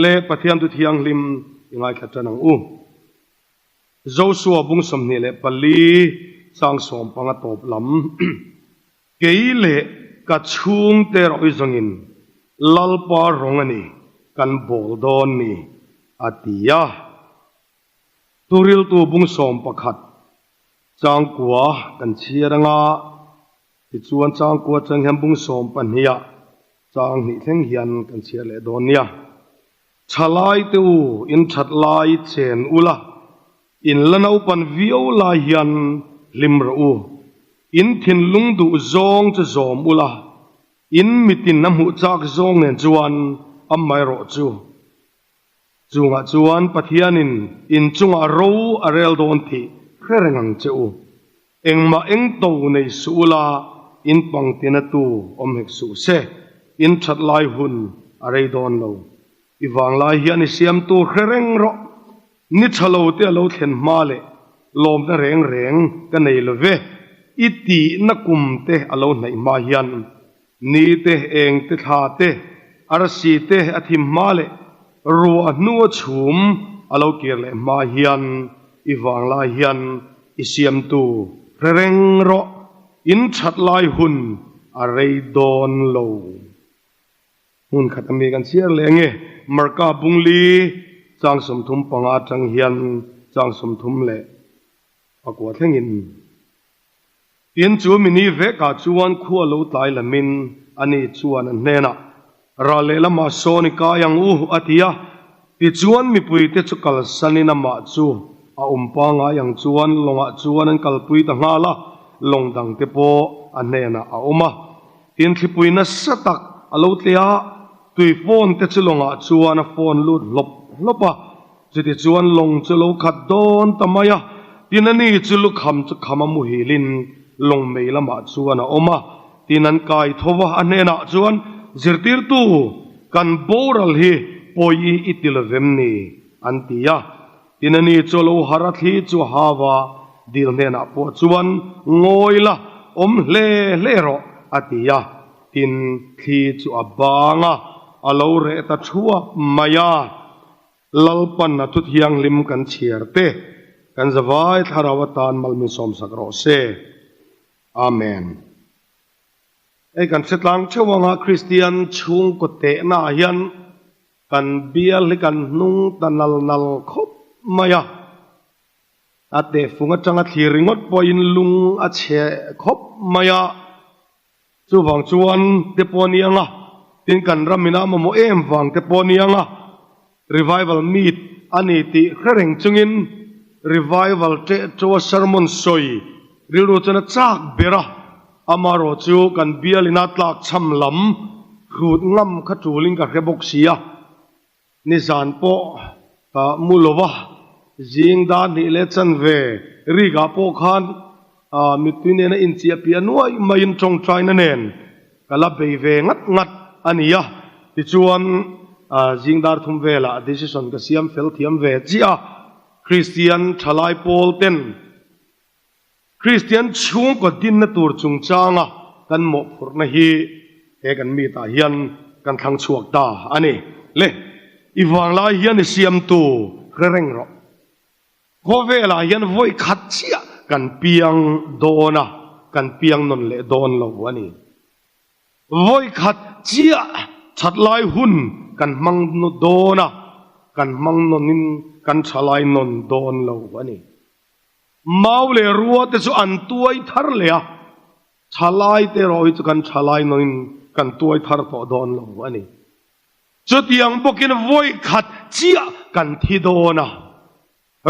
Le Pathian tu thianghlim i ngaithla tan ang u. Joshua bung 24 chang 15 tawp lam. Kei leh ka chhungte rawh i zawngin Lalpa rawng a ni kan bawl dawn ni, a ti a. Thuriltu bung 11 chang kua kan chhiar anga, tichuan chang kua chang hian bung 12 ah chang hnih thleng hian kan chhiar leh dawn nia. Thalai te u in that lai chen ula, in la naupan viau lai hian hlim rawh u. In thinlung duh zawng chu zawm ula, in mitin a hmuh chak zawng nen chuan amaherawh chu. Chungah chuan Pathianin in chungah ro a rel dawn tih hre reng ang che u. Engmah eng to nei suh ula, in pangtina tu awm hek suh se, in that lai hun a rei dawn lo. I vanglai hian i siamtu hre reng rawh. Ni tha lo te a lo thlen hma leh lawmna reng reng ka nei lo ve. I tihna kum te a lo hnaih hma hian ni te, eng te, thla te, arsi te a thim hma leh ruah hnua chhum a lo kir leh hma hian i vanglai hian i siamtu hre reng rawh. In that lai hun a rei dawn lo. Hmun khat ami kan chhiar leh ange. Marka bungli chang 35 atang hian chang 34 thlengin. Tin chu mini vekah chuan khua lo tlai lamin ani chuan an hnenah, Ral lehlamah sawn i kai ang u, a ti a. Tichuan mipuite chu kalsanin amah chu a awm pangai ang chuan lawngah chuan an kalpui ta nghal a, lawng dangte pawh a hnenah a awm a. Tin thlipui nasa tak a lo tle a, tui phone te chu lawngah chuan a phone lut hlawp hlawp a, chuti chuan lawng chu lo khat dawn ta mai a. Tin ani chu lukham chu kham a muhilin lawng mei lamah chuan a awm a, tin an kai tho va, a hnenah chuan, Zirtirtu, kan boral hi pawi i ti lovem ni? an ti a. Tin ani chu a lo har a thli chu a hau a, dil hnenah pawh chuan, Ngawi la, awm hle hle rawh, a ti a. Tin thli chu a bang a, a lo reh ta thuap mai a. Lalpan a thu thianghlim kan chhiar te, kan zavai thlarau atan mal min sawmsak rawh se. Amen. Hei kan hre tlang theuh anga Kristian chhungkaw tehna ah hian kan bial hi kan hnung ta nal nal khawp mai a. A tehfung atanga thlir ringawt pawhin lung a chhe khawp mai a. Chuvang chuan te pawh a ni ang a, tin kan ram ina mamawh em vang te pawh a ni ang a, revival meet a ni tih hre reng chungin revival teh chawa sermon sawi rilru chuan a chak ber a, amaherawh chu kan bial ina tlak chham lam hrut ngam kha tulin ka hre bawk si a. Nizan pawh ka mu lo va, zing dar hnih leh chanve rikah pawh khan mittui nena inchiah piah nuai maiin tawngtaina nen ka la bei ve ngat ngat a ni a. Tichuan zing dar thum velah decision ka siam fel thiam ve chiah a, Kristian thalai pawl ten Kristian chhungkaw dinna tur chungchanga kan mawhphurhna hi he kan meet-ah hian kan thlang chhuak ta a ni. Le, i vanglai hian i siamtu hre reng rawh. Khawvelah hian vawi khat chiah kan piang dawn a, kan piang nawn leh dawn lo a ni. Vawi khat chiah that lai hun kan hmang dawn a, kan hmang nawnin kan thalai nawn dawn lo a ni. Mau leh rua te chu an tuai thar leh a, thalai te erawh hi chu kan thalai nawin kan tuai thar tawh dawn lo a ni. Chutiang bawkin vawi khat chiah kan thi dawn a,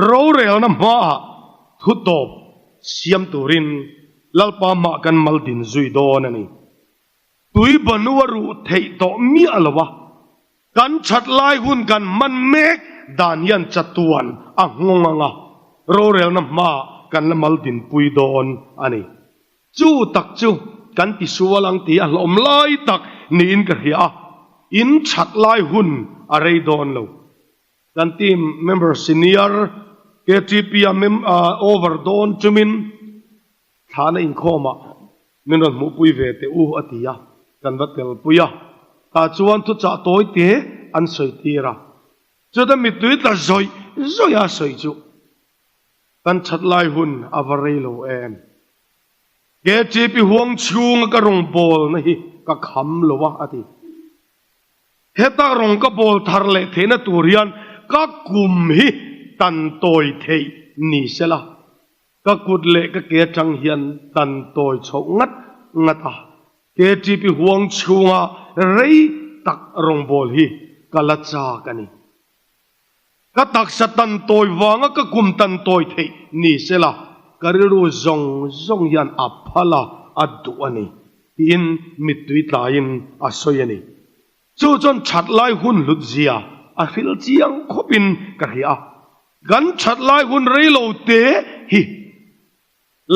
rorelna hmaah thu tawp siam turin Lalpa hmah kan mal din zui dawn a ni. Tui banu a ruh theih tawh miah lo a, Kan that lai hun kan hman mek dan hian chatuan a nghawng ang a, rorelna hmaah kan la mal dinpui dawn a ni. Chu tak chu kan tisual ang tih a hlawm lai tak niin ka hria a, in that lai hun a rei dawn lo. Kan team member senior KTP a mem over dawn chumin Thlana inkhawmah min rawn hmuhpui ve teh u a ti a, kan va telpui a. Tah chuan thuchah tawi te an sawi tir a. Chuta mittui tla zawih zawih a sawi chu kan that lai hun a va rei lo em. KTP huang chhunga ka rawn bawlna hi ka kham lo a, a ti. Heta rawn ka bawl thar leh theihna tur hian ka kum hi tan tawi theih ni sela, ka kut leh ka ke atang hian tan tawi chhoh ngat ngat a, KTP huang chhunga rei tak rawngbâwl hi ka la châk a ni. Ka taksa tan tawi vanga ka kum tan tawi theih ni sela, ka rilru zawng zawng hian a phal a, a duh a ni, tiin mittui tlaiin a sawi a ni. Chu chuan that lai hun hlut zia a hril chiang khawpin ka hria a, kan that lai hun rei lo te hi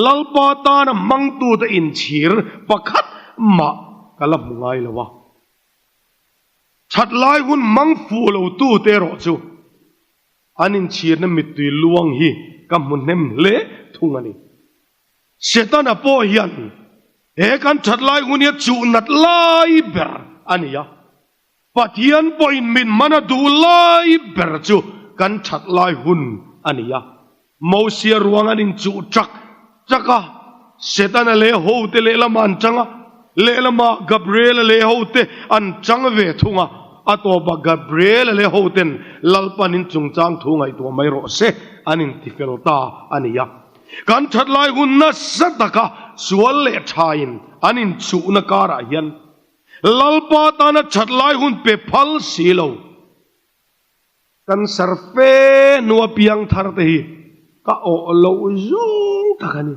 Lalpa tana hmangtute inchhir pakhat mah ka la hmu ngai lo a. That lai hun hmang fuh lo tute erawh chu an inchhirna mittui luang hi ka hmu hnem hle thung a ni. Setana pawh hian he kan that lai hun hi a chuh nat lai ber a ni a. Pathian pawhin min hman a duh lai ber chu kan that lai hun a ni a. Mosia ruang an inchuh chak chak a, Setana leh hote lehlamah an chang a, lehlamah Gabriela leh hote an chang ve thung a. A tawpah Gabriela leh hoten Lalpan in chungchang thu ngaihtuah mai rawh se an intifel ta a ni a. Kan that lai hun nasa taka sual leh thain an inchuhna karah hian Lalpa tana that lai hun pe phal si lo. Kan sar fe hnua piang thar te hi ka awh loh zawng tak a ni.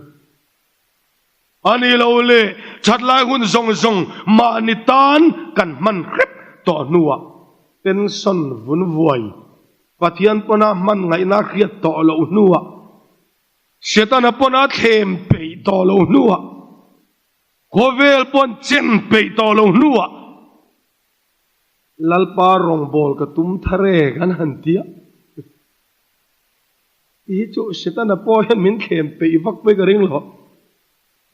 A ni lo le, that lai hun zawng zawng mahni tan kan hman hrep tawh hnuah pension vun vuai Pathian pawna hman ngaihna hriat tawh loh hnuah Setana pawna thlem peih tawh loh hnuah khawvel pawn chen peih tawh loh hnuah Lalpa rawngbâwl ka tum thar e kan han ti a. Ti hi chu Setana pawh hian min thlem peih vak pawh hi ka ring lo.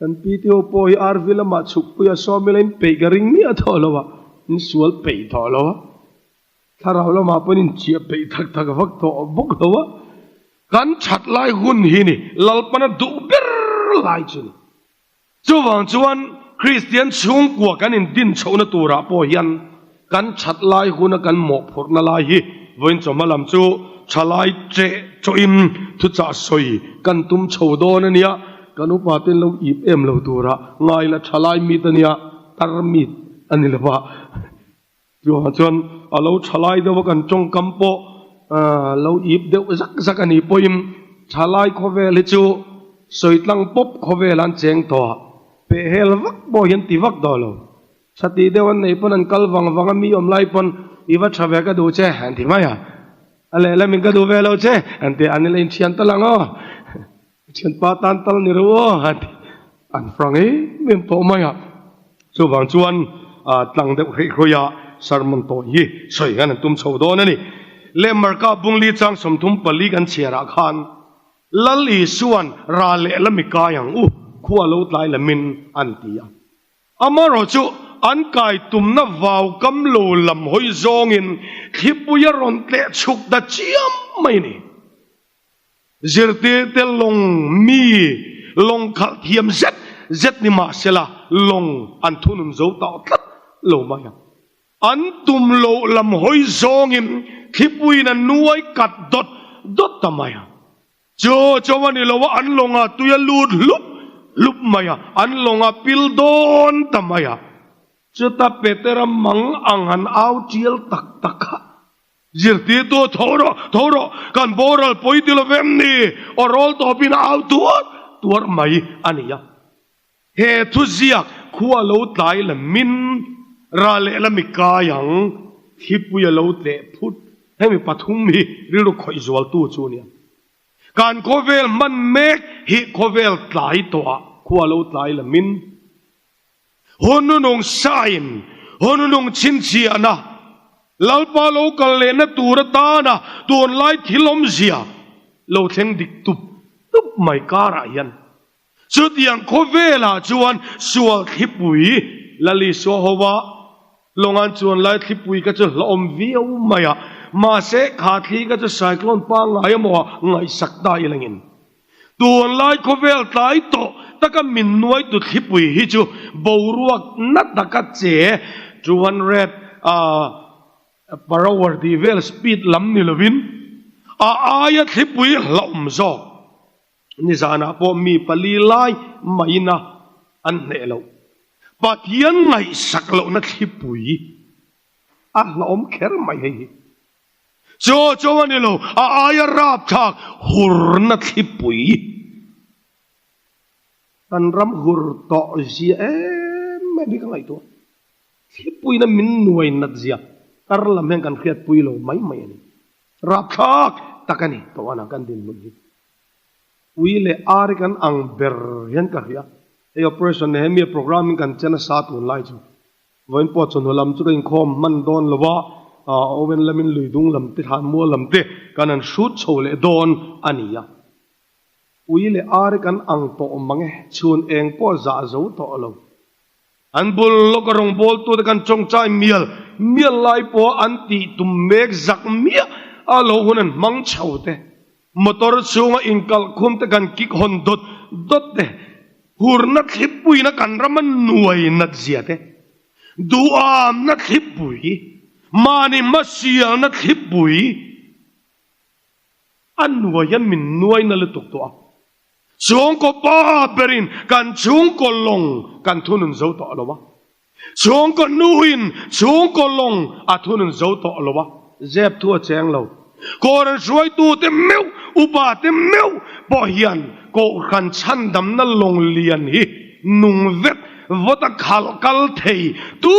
Kan PTO pawh hi RV lamah chhukpui a sawm ila in peih ka ring miah tawh lo a, in sual peih tawh lo a. Thlarau lamah pawhin in chiah peih tak tak vak tawh bawk lo a. Kan that lai hun hi ni Lalpana duh ber lai chu ni. Chuvang chuan Kristian chhungkua kan indin chhohna turah pawh hian kan that lai huna kan mawhphurhna lai hi vawiin chawhma lam chu thalai cheh chawhin thuchah sawi kan tum chho dawn a nia. Kan upa ten lo ip em lo turah ngai la thalai mit a nia, tar mit a ni lo va. Chuvang chuan a lo thalai deuh a kan tawngkam pawh lo ip deuh zak zak a nih pawhin thalai khawvel hi chu sawi tlang pawp khawvel an cheng tawh a, pehhel vak pawh hian ti vak tawh lo. Tha tih deuh an neih pawn an kal vang vang a, mi awm lai pawn i va tha ve ka duh che an ti mai a, a lehlamin ka duh ve lo che an ti a, an ila inthian tal ang aw, thianpa tan tal ni ro aw an ti an frang em em tawh mai a. Chuvang chuan tlang deuh hreih hruaia sermon tawh hi sawi hian an tum chho dawn a ni. Leh Marka bungli chang 34 kan chhiarah khan Lal Isua'n ral leh lami kai ang u, khua lo tlai lamin an ti a. Amaherawhchu an kai tumna vau kam lo lam hawi zawngin thlipui a rawn tleh chhuk ta chiam mai a ni. Zirtirte lawng mi lawng khalh thiam zet zet ni mah sela lawng an thunun zo tawh tlat lo mai a. An tum loh lam hawi zawngin thlipuiin a nuai kat dawt dawt ta mai a. Chu chu a ni lo a, an lawngah tui a lut hlup hlup mai a, an lawngah pil dawn ta mai a. Chuta Petera mang ang han au tial tak tak kha Zirtirtu tho rawh, tho rawh, kan boral pawi ti lo vem ni, aw rawl tawpin a au tuar tuar mai a ni a. He thuziak khua lo tlai la min, ra leh la mi kai ang, thlipui a lo tleh phut, hemi pathum hi rilru khawih zualtu chu a ni a. Kan khawvel hman mek hi khawvel tlai tawhah khua lo tlai la min. Hununung sain hununung chhinchhiahna, Lalpa lo kal lehna tur atana tunlai thil awmzia lo thleng dik tup tup mai karah hian chutiang khawvelah chuan sual thlipui Lal Isua hova lawngan chuan lai thlipui kha chu hlauhawm viau mai a. Mahse, kha thli kha chu cyclone pangngai emaw ah ngaihsak ta ilangin. Tunlai khawvel tlai tawh taka min nuaitu thlipui hi chu boruak na taka che 200 per hour tih vel speed lam ni lovin a aia thlipui hlauhawm zawk. Nizanah pawh mi pali lai maina an hneh loh. Pathian ngaihsak lohna thlipui a hlauhawm kher mai hei hi. Chaw chaw a ni lo, a aia rapthlak hurna thlipui. Kan ram hur tawh zia em em hi ka ngaihtuah. Thlipuina min nuai nat zia kar lam hian kan hriatpui lo mai mai a ni. Rapthlak tak a ni tawh a kan dinhmun hi. Ui leh ar hi kan ang ber hian ka hria. Hei operation Nehemia programme in kan che nasa tunlai chu. Vawiin pawh chawhnu lam chu ka inkhawm hman dawn lo a, Owen lamin lui dung lam te thlan mual lam te kan han hrut chho leh dawn a ni a. Ui leh ar hi kan ang tawh mang e, chhun eng pawh zah zo tawh lo. An bul lawk a rawngbawltute kan tawngtai mial mial lai pawha an tih tum mek zak miah a lo hun an hmang chho te. Motor chhunga inkalh khum te kan kik hawn dawt dawt te, hurna thlipuina kan rama nuai nat zia te, duhamna thlipui, mahni hmasialna thlipui a nuai a min nuai na lutuk tawh a. Chhungkaw pa berin kan chhungkaw lawng kan thunun zo tawh lo a. Chhungkaw nuin chhungkaw lawng a thunun zo tawh lo a, zep thu a cheng lo. Kohhran hruaitute meuh, upate meuh pawh hian kohhran chhandamna lawng lian hi nung vet vawt a khalh kal thei tu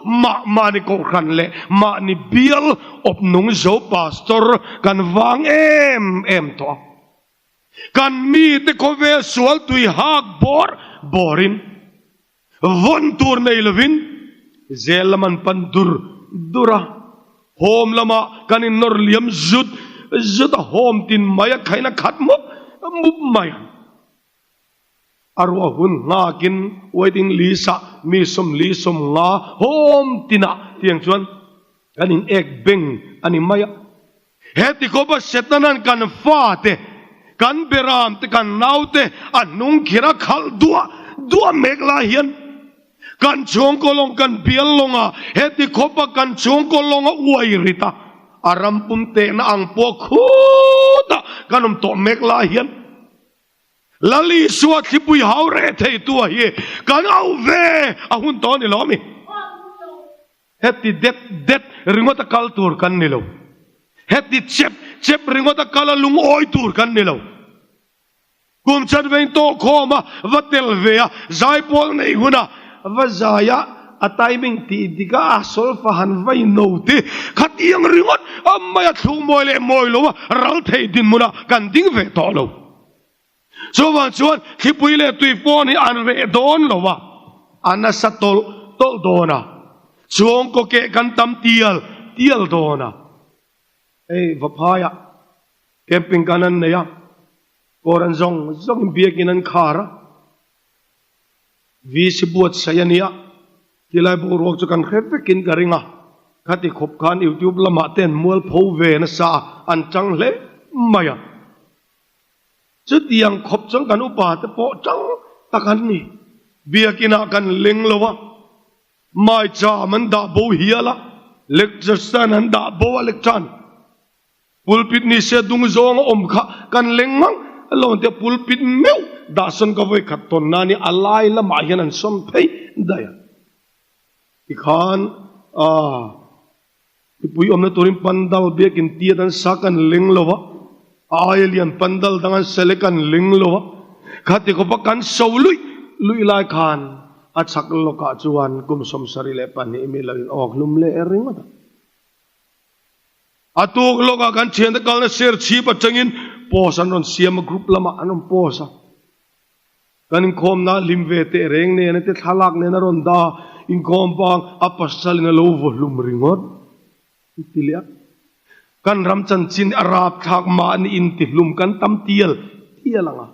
mah mahni kohhran leh mahni bial awp nung zo pastor kan vang em em tawh a. Kan mite khawvel sual tui hak bawr bawrin Vawn tur nei lovin zel lam an pan dur dur a, home lamah kan innawr liam zut zut a, home tin mai a khaina khat mup mup mai a. A ruah hun nghakin waiting list ah mi 40 50 home tinah tiang chuan kan in ek beng a ni mai a. Heti khawpa Setanan kan fate, kan beram te, kan naute a hnung khir a khalh duah duah mek lai hian kan chhungkaw lawng kan bial lawnga heti khawpa kan chhungkaw lawng a uai rit a, a ram pum tehna ang pawh khutah kan awm tawh mek lai hian Lal Isua thlipui hau reh thei tua hi kan auh ve a hun tawh a ni lo a mi? Heti det det ringawta kal tur kan ni lo. Heti chep chep ringawta kal a lungawi tur kan ni lo. Kum chan vein tawh khawm a va tel ve a, zaipawl nei huna va zai a, a timing tih dik a, a solfa han vai no te khatiang ringawt a mai a thluk mawi leh mawi lo a ral thei dinhmunah kan ding ve tawh lo. Chuvang chuan thlipui leh tui pawn hi an reh dawn lo a, a nasa tawlh tawlh dawn a, chhungkaw keh kan tam tial tial dawn a. Hei Vaphaiah camping kan an nei a, kawr an zawng zawngin biakin an khar a, VC buatsaih a nia, tilai boruak chu kan hre vekin ka ring a, khati khawp khan YouTube lamah te an mualpho ve nasa a, an chang hle mai a. Chutiang khawp chuan kan upa te pawh tang tak an ni. Biakinah kan leng lo a, maicham an dah bo hial a, lecture stand an dah bo a lectern pulpit ni se dung zawng a awm kha kan leng ngang lo an tia pulpit meuh dah sawn ka vawi khat tawn na nia a lai lamah hian an sawn phei daih a. Tikhan aah. Mipui awmna turin pandal biakin tiat an sa kan ling lo a, a aia lian pandal dang an sele kan ling lo a, khati khawpa kan so luih luih lai khan a chhak lawkah chuan kum 72 mi lo in awk hlum leh ringawt a. A tuk lawkah kan thiante kalna ser chhip atangin post an rawn siam a, group lamah an rawn post a. Kan inkhawmna hlim ve teh reng nena te thlalak nen a rawn dah a, inkhawm bang a pasal in a lo vaw hlum ringawt an ti leh a. Kan ram chanchin a rapthlak mahni intihlum kan tam tial tial ang a.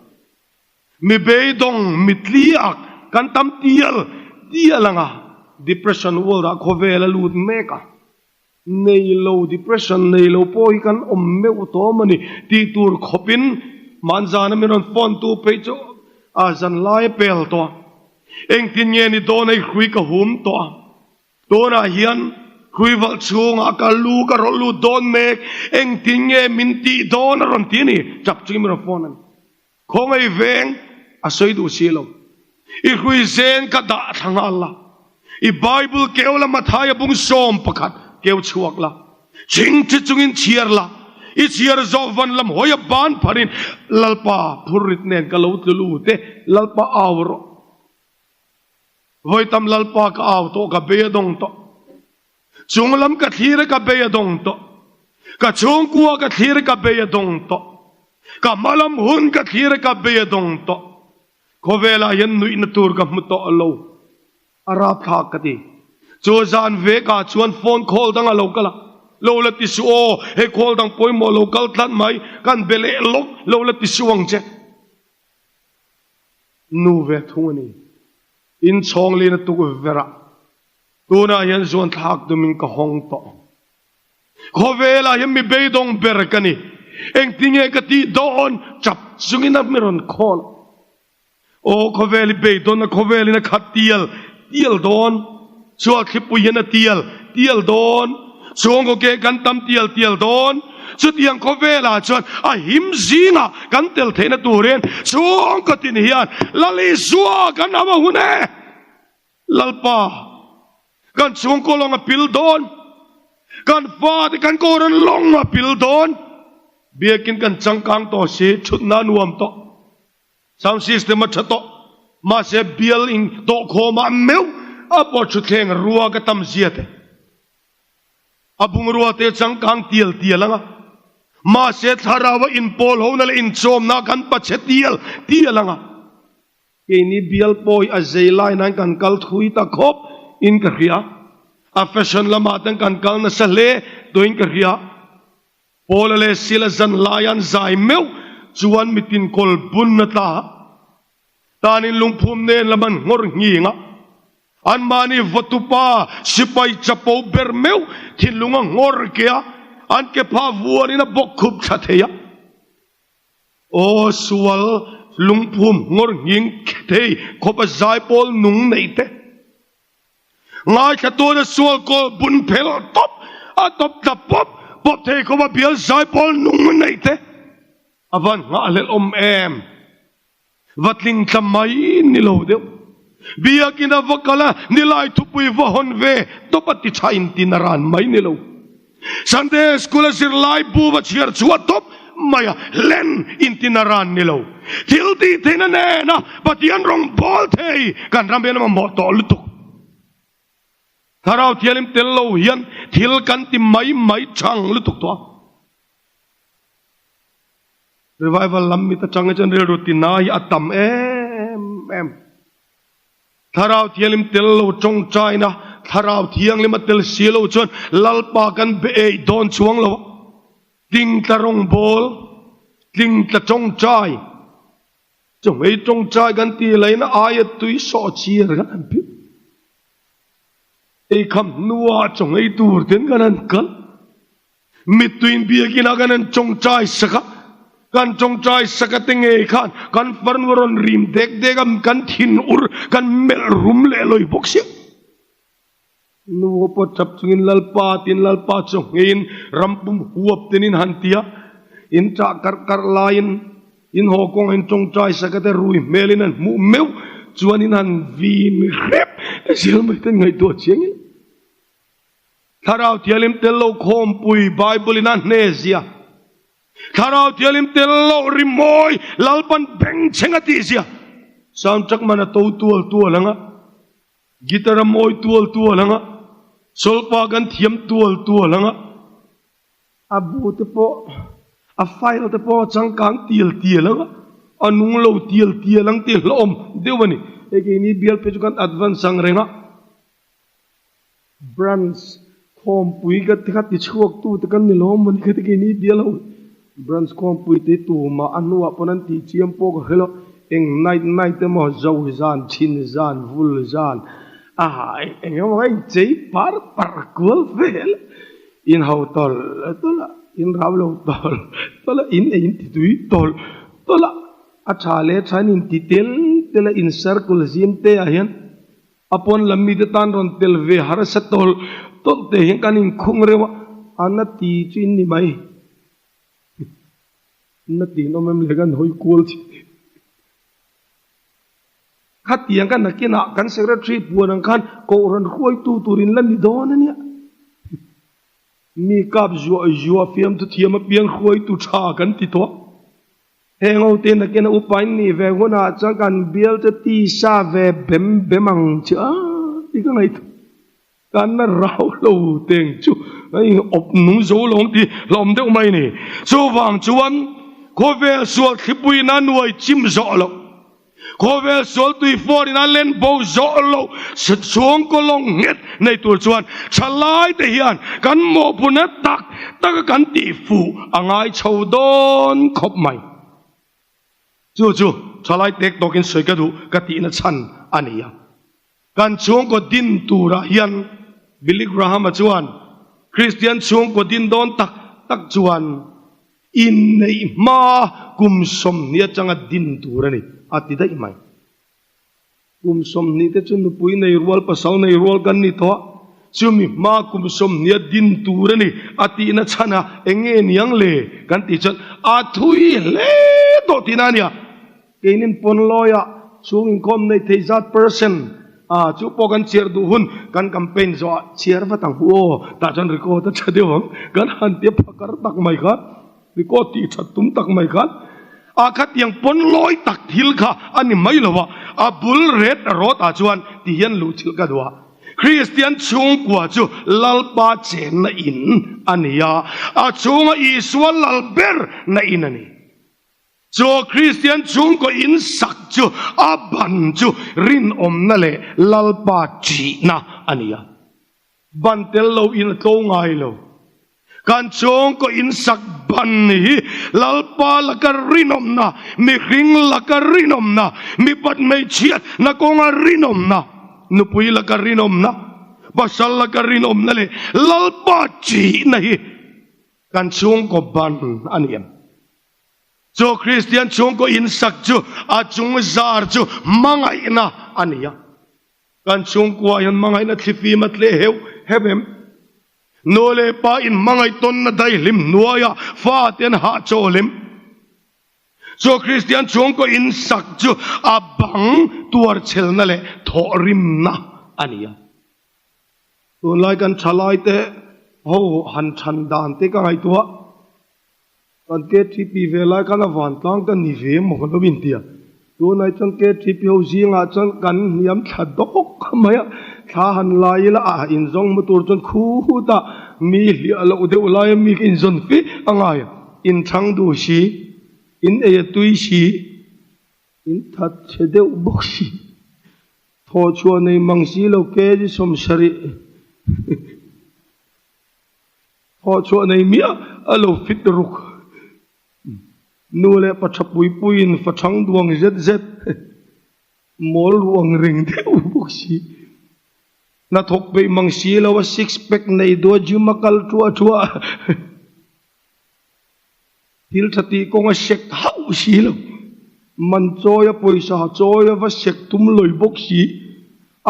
Mi beidawng, mi tliak kan tam tial tial ang a. Depression world ah khawvel a lut mek a. Nei lo, depression nei lo pawh hi kan awm meuh tawm a ni tih tur khawpin hmanzana min rawn phone tu phei chu a zan lai a pel tawh a. Engtin nge ni dawn hei hrui ka hum tawh a. Tunah hian hrui valh chhungah ka lu ka rawlh lut dawn mek, engtin nge min tih dawn a rawn ti a ni, tap chungin min rawn phone a ni. Khawngaih veng a sawi duh si lo. I hrui zen ka dah thla nghal la. I Bible keu la Mathaia bung 11 keu chhuak la. Chingthi chungin chhiar la. I chhiar zawh van lam hawi a ban pharin Lalpa phurrit nen ka lo tlu lut e, Lalpa au rawh. Vawitam Lalpa ka au tawh ka bei a dawng tawh. Chung lam ka thlir a ka bei a dawng tawh. Ka chhungkua ka thlir a ka bei a dawng tawh. Ka hma lam hun ka thlir a ka bei a dawng tawh. Khawvelah hian nuihna tur ka hmu tawh lo. A rapthlak ka ti. Chu zan vekah chuan phone call dang a lo kal a. Lo la ti suh aw, hei call dang pawimawh lo kal tlat mai, kan be leh lawk, lo la ti suh ang che. Nu ve thung a ni. Inchhawng lin a tuk verah Tunah hian zuan thlak tumin ka hawng tawh. Khawvelah hian mi beidawng ber ka ni. Engtinge ka tih dawn? Chap chungin a mi rawn khawl a. Aw khawvel hi beidawn a, khawvelin a khat tial tial dawn. Sual thlipui hian a tial tial dawn. Chhungkaw ke kan tam tial tial dawn. Chutiang khawvelah chuan a him zingah kan tel theihna turin chhungkaw tin hian Lal Isua kan am a hun e! Lalpa, kan chhungkaw lawng a pil dawn, kan fate kan kawran lawng a pil dawn. Biakin kan changkang tawh si, thutna a nuam tawh, sound system a tha tawh, mahse bial in tawh khawmah meuh a pawh thutthleng rua ka tam zia te. A bungrua te changkang tial tial anga, mahse thlarau a inpawl hona leh inchawmna kan pachhe tial tial anga. Keini bial pawi a zei lai nan kan kal thui ta khawp in ka hria. A fashion lamah ten kan kal nasa hle tawhin ka hria. Paula leh Sila zan lai an zai meuh chuan mitin kawl bun a tla a. Tanin lungphum nen lam an nghawr nghing a. Anmahni vawtupa sipai chapo ber meuh thinlung a nghawr ke a, an ke phah vuanin a bawk khup thla thei a. Aw sual lungphum ngawr nghing thei khawp a zaipawl nung neih te. Ngaithla tuna sual kawl bun phel tawp a tawp tla pawp pawp thei khawp a bial zaipawl nung neih te. A van nghahhlelh awm em? Va tling tla mai ni lo deuh. Biakina va kal a, nilai thupui va hawn ve tawp a ti tha in tin a ran mai ni lo. Sunday school a zirlai bu va chhiar chhuah tawp mai a, hlen in tin a ran ni lo. Thil tih theihna nena Pathian rawng bawl thei kan ram hian a mamawh tawh lutuk. Thlarau Thianghlim tel lo hian thil kan ti mai mai chang lutuk tawh a. Revival lam mit atang hi chuan rilru tina hi a tam em em. Thlarau Thianghlim tel lo tawngtaina, Thlarau Thianghlim a tel si lo chuan Lalpa kan be eih dawn chuang lo a. Tlingtla rawngbawl, tlingtla tawngtai, chawhmei tawngtai kan tih laina aia tui sawh chir kan han phit. Eikham hnuah chawhmei tur ten kan han kal. Mittuin biakina kan han tawngtai sak a, kan tawngtai sak a te ngei khan kan farnu a rawn rim dek dek a, kan thin ur, kan melh rum leh lawi bawk sia. Nu ho pawh tap chungin Lalpa tiin Lalpa chu ngheiin rampum huap tinin han ti a, in ṭah karh karh laiin in haw kawngah in tawngtai sak a te rui hmelin an hmuh meuh chuan in han vin hrep zel mai ten ngaihtuah chiang ila. Thlarau Thianghlim tel lo khawmpui Bible in a hne zia. Thlarau Thianghlim tel lo rimawi Lalpan bengchheng a tih zia. Soundtrack man a to tual tual ang a, guitar a mawi tual tual ang a, solfa kan thiam tual tual ang a, a bu te pawh a file te pawh a changkang tial tial ang a, a nung lo tial tial ang tih hlauhawm deuh a ni. Hei keini bial phei chu kan advance ang reng a. Branch khawmpui ka ti kha ti chhuak tu te kan ni lo maw ni kha ti keini bial ho Branch khawmpui te tumah a hnuah pawn an tih chiam pawh ka hre lo eng night night emaw zo zan thin zan vul zan a eng emaw kha inchei par par kual vel. In ho tawlh tawlh a, in rau lo tawlh tawlh a, in ei in ti tui tawlh tawlh a, a tha leh tha in in ti tel tel a, in circle zim te ah hian a pawn lam mite tan rawn tel ve harsa tawlh tawlh te hian kan inkhung reuh a, a na ti chu in ni mai. Na ti in awm em le kan hawi kual thin. Khatiang ka nakinah kan secretary puan ang khan kohhran hruaitu tur in la ni dawn a nia. Mi kap zuah zuah fiamthu thiam apiang hruaitu tha kan ti tawh. Heng ho te nakin a upa in nih ve hunah chuan kan bial che tisa ve bem bem ang che a ti ka ngaihtuah. Kan la rau lo teng chu hei awp nung zo lo ang tih hlawm deuh mai a ni. Chuvang chuan khawvel sual thlipui in a nuai chim zawh loh, khawvel sual tui fawr in a len bo zawh loh chhungkaw lawng nghet nei tur chuan thalai te hian kan mawhphurhna tak taka kan tih fuh a ngai chho dawn khawp mai. Chu chu thalai tek tawkin sawi ka duh ka tihna chhan a ni a. Kan chhungkaw din turah hian Billy Graham-a chuan Kristian chhungkaw din dawn tak tak chuan inneih hma kum 20 atanga din tur a ni a ti daih mai. Kum 20 te chu nupui nei rual, pasal nei rual kan ni tawh a, chumi hma kum 20 a din tur a ni a tihna chhan a eng nge niang le kan tih chuan a thui hle tawh tihna a nia. Keinin pawn lawiah chhung inkhawm nei thei zat percent a chu pawh kan chhiar duh hun kan campaign zawh ah chhiar vat ang hu aw tah chuan record a tha deuh ang kan han tia phakar tak mai khan record tih that tum tak mai khan a khatiang pawn lawi tak thil kha a ni mai lo a a bul ret rawt ah chuan ti hian luh chilh ka duh a Kristian chhungkua chu Lalpa chenna in a ni a a chhunga Isua lal ber na in a ni. Chu Kristian chhungkaw in sak chu a ban chu rinawmna leh Lalpa ṭihna a ni a. Ban tel lo in a tlo ngai lo. Kan chhungkaw in sak ban hi Lalpa laka rinawmna, mihring laka rinawmna, mipat hmeichhiatna kawnga rinawmna, nupui laka rinawmna, pasal laka rinawmna leh Lalpa ṭihna hi kan chhungkaw ban a ni em? Chu Kristian chhungkaw insak chu a chung zar chu hmangaihna a ni a. Kan chhungkua hian hmangaihna thlifim a tleh heuh heuh em? Nu leh pa in hmangaih tawnna daihlim hnuaia fate an hahchawl em? Chu Kristian chhungkaw insak chu a bang tuarchhelna leh thawhrimna a ni a. Tunlai kan thalaite ho han chhan dan te ka ngaihtuah. Kan KTP ve lai khan a vantlang ka ni ve maw ka lo intia. Tunah chuan KTP ho zingah chuan kan hniam thla dawk mai a, thla han lai ila a inzawng hmu tur chuan khutah mi hliah loh deuh laia mi ka inzawn fe a ngai a, inthang duh si, in ei a tui si, in that chhe deuh bawk si, thawhchhuah nei mang si lo kg 70. Thawh chhuah nei miah a lo fit ruk. Nu leh pa tha pui puiin fa thang duang zet zet mawl ruang reng deuh bawk si. Hnathawk peih mang si lo a six pack nei dua gym a kal ṭuah ṭuah. Thil tha tih kawng a sek hauh si lo. Man chawi a pawisa chawi a va sek tum lawi bawk si.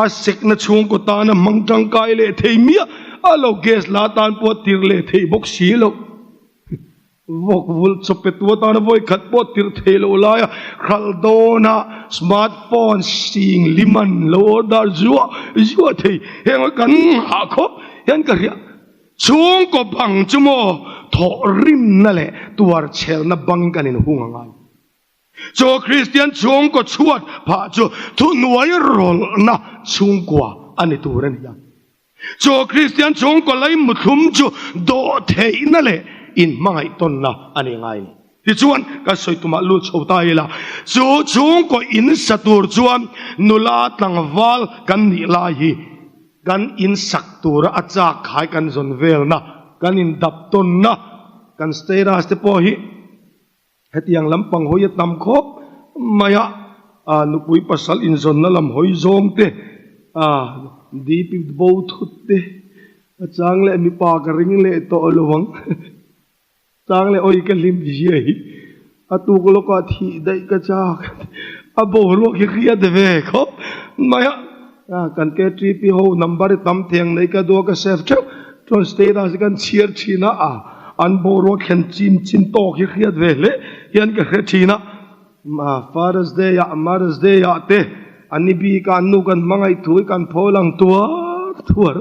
A sekna chhungkaw tana hmang tangkai leh thei miah a lo gas la tan pawh a tir leh thei bawk si lo. Vawk vulh chawp pe tu atana vawi khat pawh tir thei loh laia hralh dawna smart phone sing liman lo order zuah zuah thei heng kan nghah khawp hian ka hria. Chhungkaw bang chu maw thawhrimna leh tuarchhelna bangin kan inhung a ngai. Chu Kristian chhungkaw chhuat phah chu thuhnuai rawlhna chhungkua a ni tur a ni a. Chu Kristian chhungkaw lei muthlum chu dawhtheihna leh inhmangaihtawnna a ni ngai a ni. Tichuan, ka sawi tumah lut chho ta ila, chu chhungkaw in sa tur chuan nula tlangval kan nih lai hi kan in sak tura a chak khai kan zawn velna, kan in dap tawnna, kan status te pawh hi hetiang lampang hawi a tam khawp mai a, nupui pasal inzawnna lam hawi zawng te, DP bo thut te. A chang leh mipa ka ring leh tawh lo ang. Chang leh awi ka hlim zia hi a tuk lawkah thih daih ka chak a boruak hi hriat ve khawp mai a. Kan KTP ho number hi tam theng nei ka duh a ka save theuh chuan status hi kan chhiar thin a, an boruak thlen chin chin tawk hi hriat ve hle hian ka hre thin a. Father's Day ah Mother's Day ah te an ni bik a an nu kan hmangaih thu hi kan pho lang tuar tuar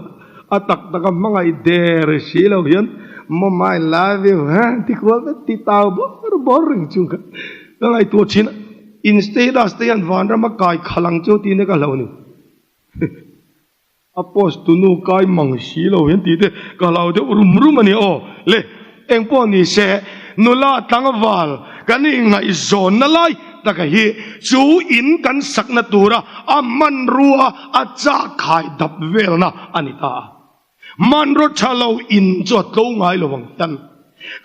a tak tak a hmangaih der si lo hian Mom I love you ha ti kual vek ti tau bawr bawr reng chung kha ka ngaihtuah thin a in status te hian vanram a kai khalh ang chu tih na ka hlo ni. A post tu nu kai mang si lo hian tih te ka hlau deuh rum rum a ni aw. Le, eng pawh ni se, nula tlangval kan ingaihzawnna lai taka hi chu in kan sakna tura a hmanrua a chahkhai dap velna a ni ta a. Hmanraw tha lo in chu a tlo ngai lo ang hian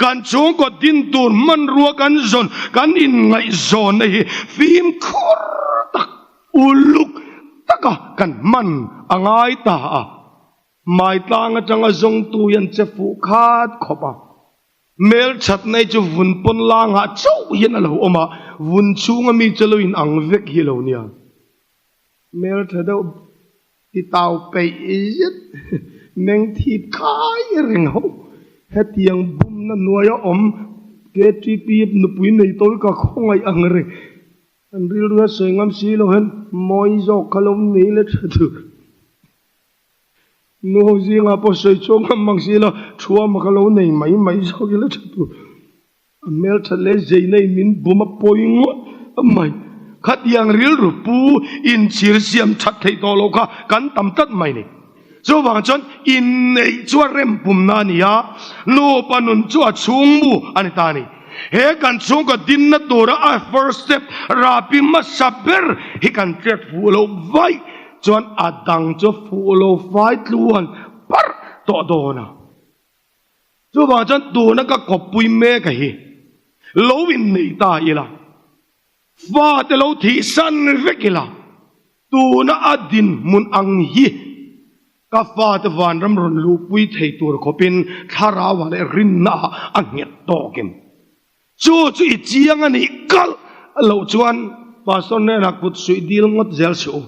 kan chhungkaw din tur hmanrua kan zawn kan inngaihzawnna hi fimkhur tak Uluk taka kan hman a ngai ta a, hmaitlang atanga zawngtu hian che fuh khat khawp a. Hmelthat nei chu vun pawn langah chauh hian a lo awm a, vun chhunga mi chu lo in ang vek hi lo nia. Hmeltha deuh ti tau peih zet meng thip khai reng ho. Hetiang bumna hnuaia awm KTP nupui nei tawi ka khawngaih ang reng. An rilru a sawi ngam si lo hian mawi zawk kha lo nei la tha tur. Nu ho zingah pawh sawi chhuak ngam mang si lo, thuama kha lo nei mai mai zawk ila tha tur. A hmeltha leh zeina in min bum a pawi ngawt mai. Khatiang rilru pu inchhir siam that theih tawh loh kha kan tam tlat mai ni. Chuvang chuan inneih chu a rempumna a ni a, nupa nun chu a chhungmu a ni ta a ni. He kan chhungkaw dinna tura a first step rapi hmasa ber hi kan chet fuh loh vaih chuan a dang chu fuh lo fai tluan parh tawh dawn a. Chuvang chuan tuna ka kawppui mek a hi lo innei ta ila. Fate lo thih san vek ila, tuna a dinhmun ang hi ka fate vanram rawn luhpui thei tur khawpin thlarauah leh rinnaah a nghet tawkin chu chu i chiang a nih kalh loh chuan Pastor hnenah kut suih dil ngawt zel suh u.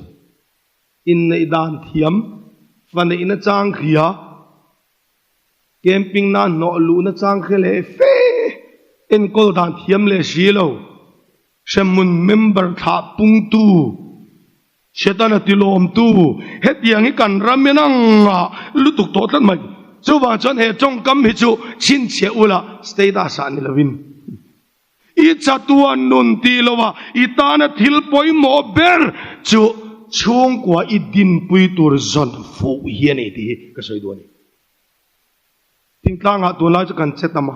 Inneih dan thiam, fa neihna chang hria, Camping na hnawh luhna chang hre leh fe, enkawl dan thiam leh si lo, hremhmun member thlah pungtu, Setana tilawmtu, hetiang hi kan ram in ang ah lutuk tawh tlat mai. Chuvang chuan he tawngkam hi chu chhinchhiah ula status ah ni lovin i chatuan nun tih lo a i tana thil pawimawh ber chu chhungkua i dinpui tur zawn fuh hi a ni tih hi ka sawi duh a ni. Thingtlangah tunlai chu kan che tam a,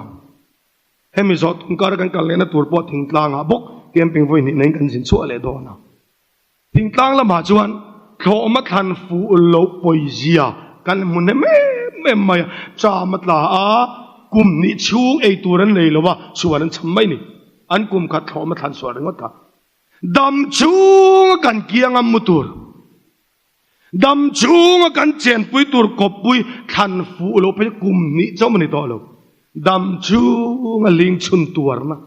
hemi zawh tum kara kan kal lehna tur pawh thingtlangah bawk camping vawi hnih naiin kan zin chhuah leh dawn a. Thingtlang lamah chuan thlawhma thlan fuh loh pawizia kan hmu hnem em em mai a, cham a tla a, kum hnih chhung ei tur an nei lo a, chhuan an cham mai ni. An kum khat thlawhma thlan sual ringawt kha dam chhunga kan kianga mu tur. Dam chhunga kan chenpui tur kawppui thlan fuh loh phei kum hnih chauh a ni tawh lo. Dam chhunga ling chhun tuarna,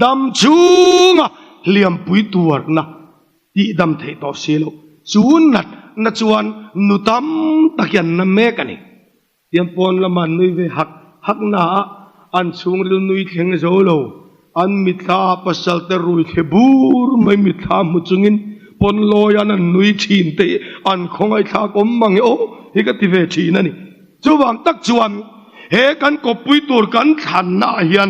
dam chhunga hliampui tuarna tih dam theih tawh si loh. Chu natna chuan nu tam tak hian na mek a ni. Tiang pawn lama an nui ve hak hak na a, an chhungril nui thleng zo lo. An mitthla ah pasal te rui thle bur mai mitthla hmu chungin pawn lawi an an nui thin te hi an khawngaihthlak awm mang e aw hi ka ti ve thin a ni. Chuvang tak chuan he kan kawppui tur kan thlanna ah hian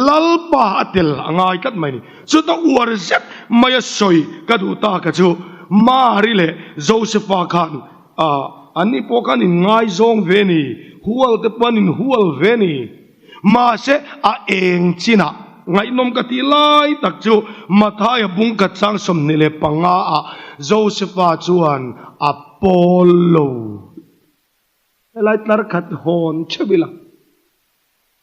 Lalpa a tel a ngai tlat mai ni. Chuta uar zet mai a sawi ka duh tak a chu Mari leh Josepha khan A, anni pawh khan in ngaizawng ve ni, hual te pawh an in hual ve ni. Mahse, a eng chinah ngaihnawm ka tih lai tak chu Mathaia bung khat chang 25 ah Josepha chuan a pawl lo. Helai tlar khat hawn theuh ila,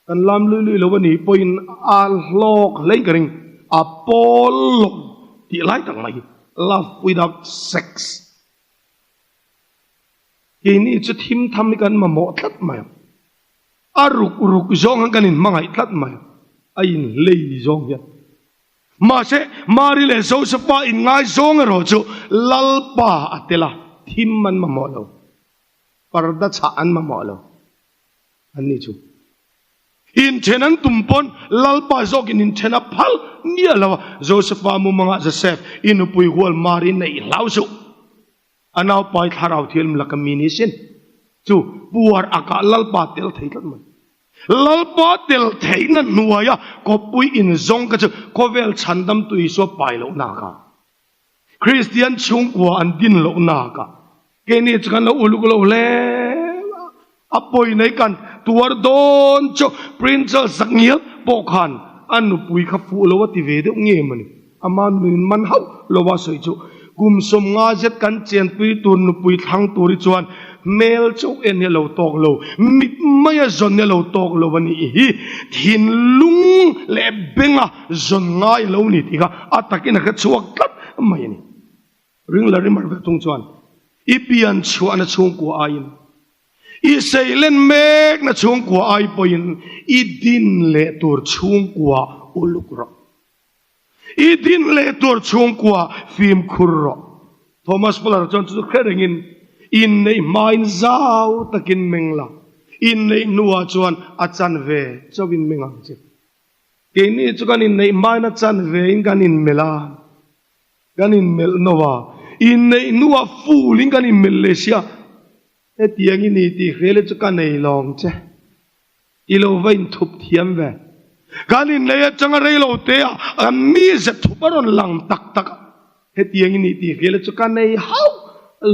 kan lam lui lui lo a nih pawhin a hlawk hlei ka ring, a pawl lo tih lai tak mai hi, love without sex. Keini chu thim tham hi kan mamawh tlat mai a, a ruk ruk zawng hian kan inhmangaih tlat mai a, a inhlei zawng hian. Mahse, Mari leh Josefa inngaizawng erawh chu Lalpa a tel a, thim an mamawh lo, parda chhah an mamawh lo. Anni chu inthen an tum pawn Lalpa zawkin inthen a phal miah lo a, Josefa mumangah Josef, i nupui hual Mari neih hlau suh. A naupai thlarau thianghlim laka mi ni sin chu puar akah Lalpa tel thei tlat mai. Lalpa tel theihna hnuaia kawppui inzawng kha chu khawvel chhandamtu Isua pai lohna kha. Kristian chhungkua an din lohna kha. Keini chu kan lo uluk lo hle a, a pawi nei kan tuar dawn chu Prince Zakngial pawh khan a nupui kha fuh lo a ti ve deuh nge mawni. Ama nuin man hauh lo a sawi chu kum 50 zet kan chenpui tur nupui thlang tur hi chuan hmel chauh en hi a lo tawk lo, mit maia zawn hi a lo tawk lo a nih hi. Thinlung leh benga zawn ngai a lo ni tih kha a takin a hre chhuak tlat mai a ni. Ring la rimar ve thung chuan i pian chhuahna chhungkua aiin, i seilen mekna chhungkua ai pawhin i din leh tur chhungkua uluk rawh. I din leh tur chhungkua fimkhur rawh. Thomas Fuller chuan chu chu hre rengin, Inneih hmain zau takin meng la, inneih hnuah chuan a chanve chauhin meng ang che. Keini chu kan inneih hmain a chanvein kan inmelh a, kan inmelh no a, inneih hnuah fulin kan inmelh leh sia, hetiang i ni tih hrial hi chu ka nei lawng che. I lo va inthup thiam ve. Kan inlei atanga rei lo te ah kan mize thup a rawn lang tak tak a, hetiang i nih tih hrial chu ka nei hauh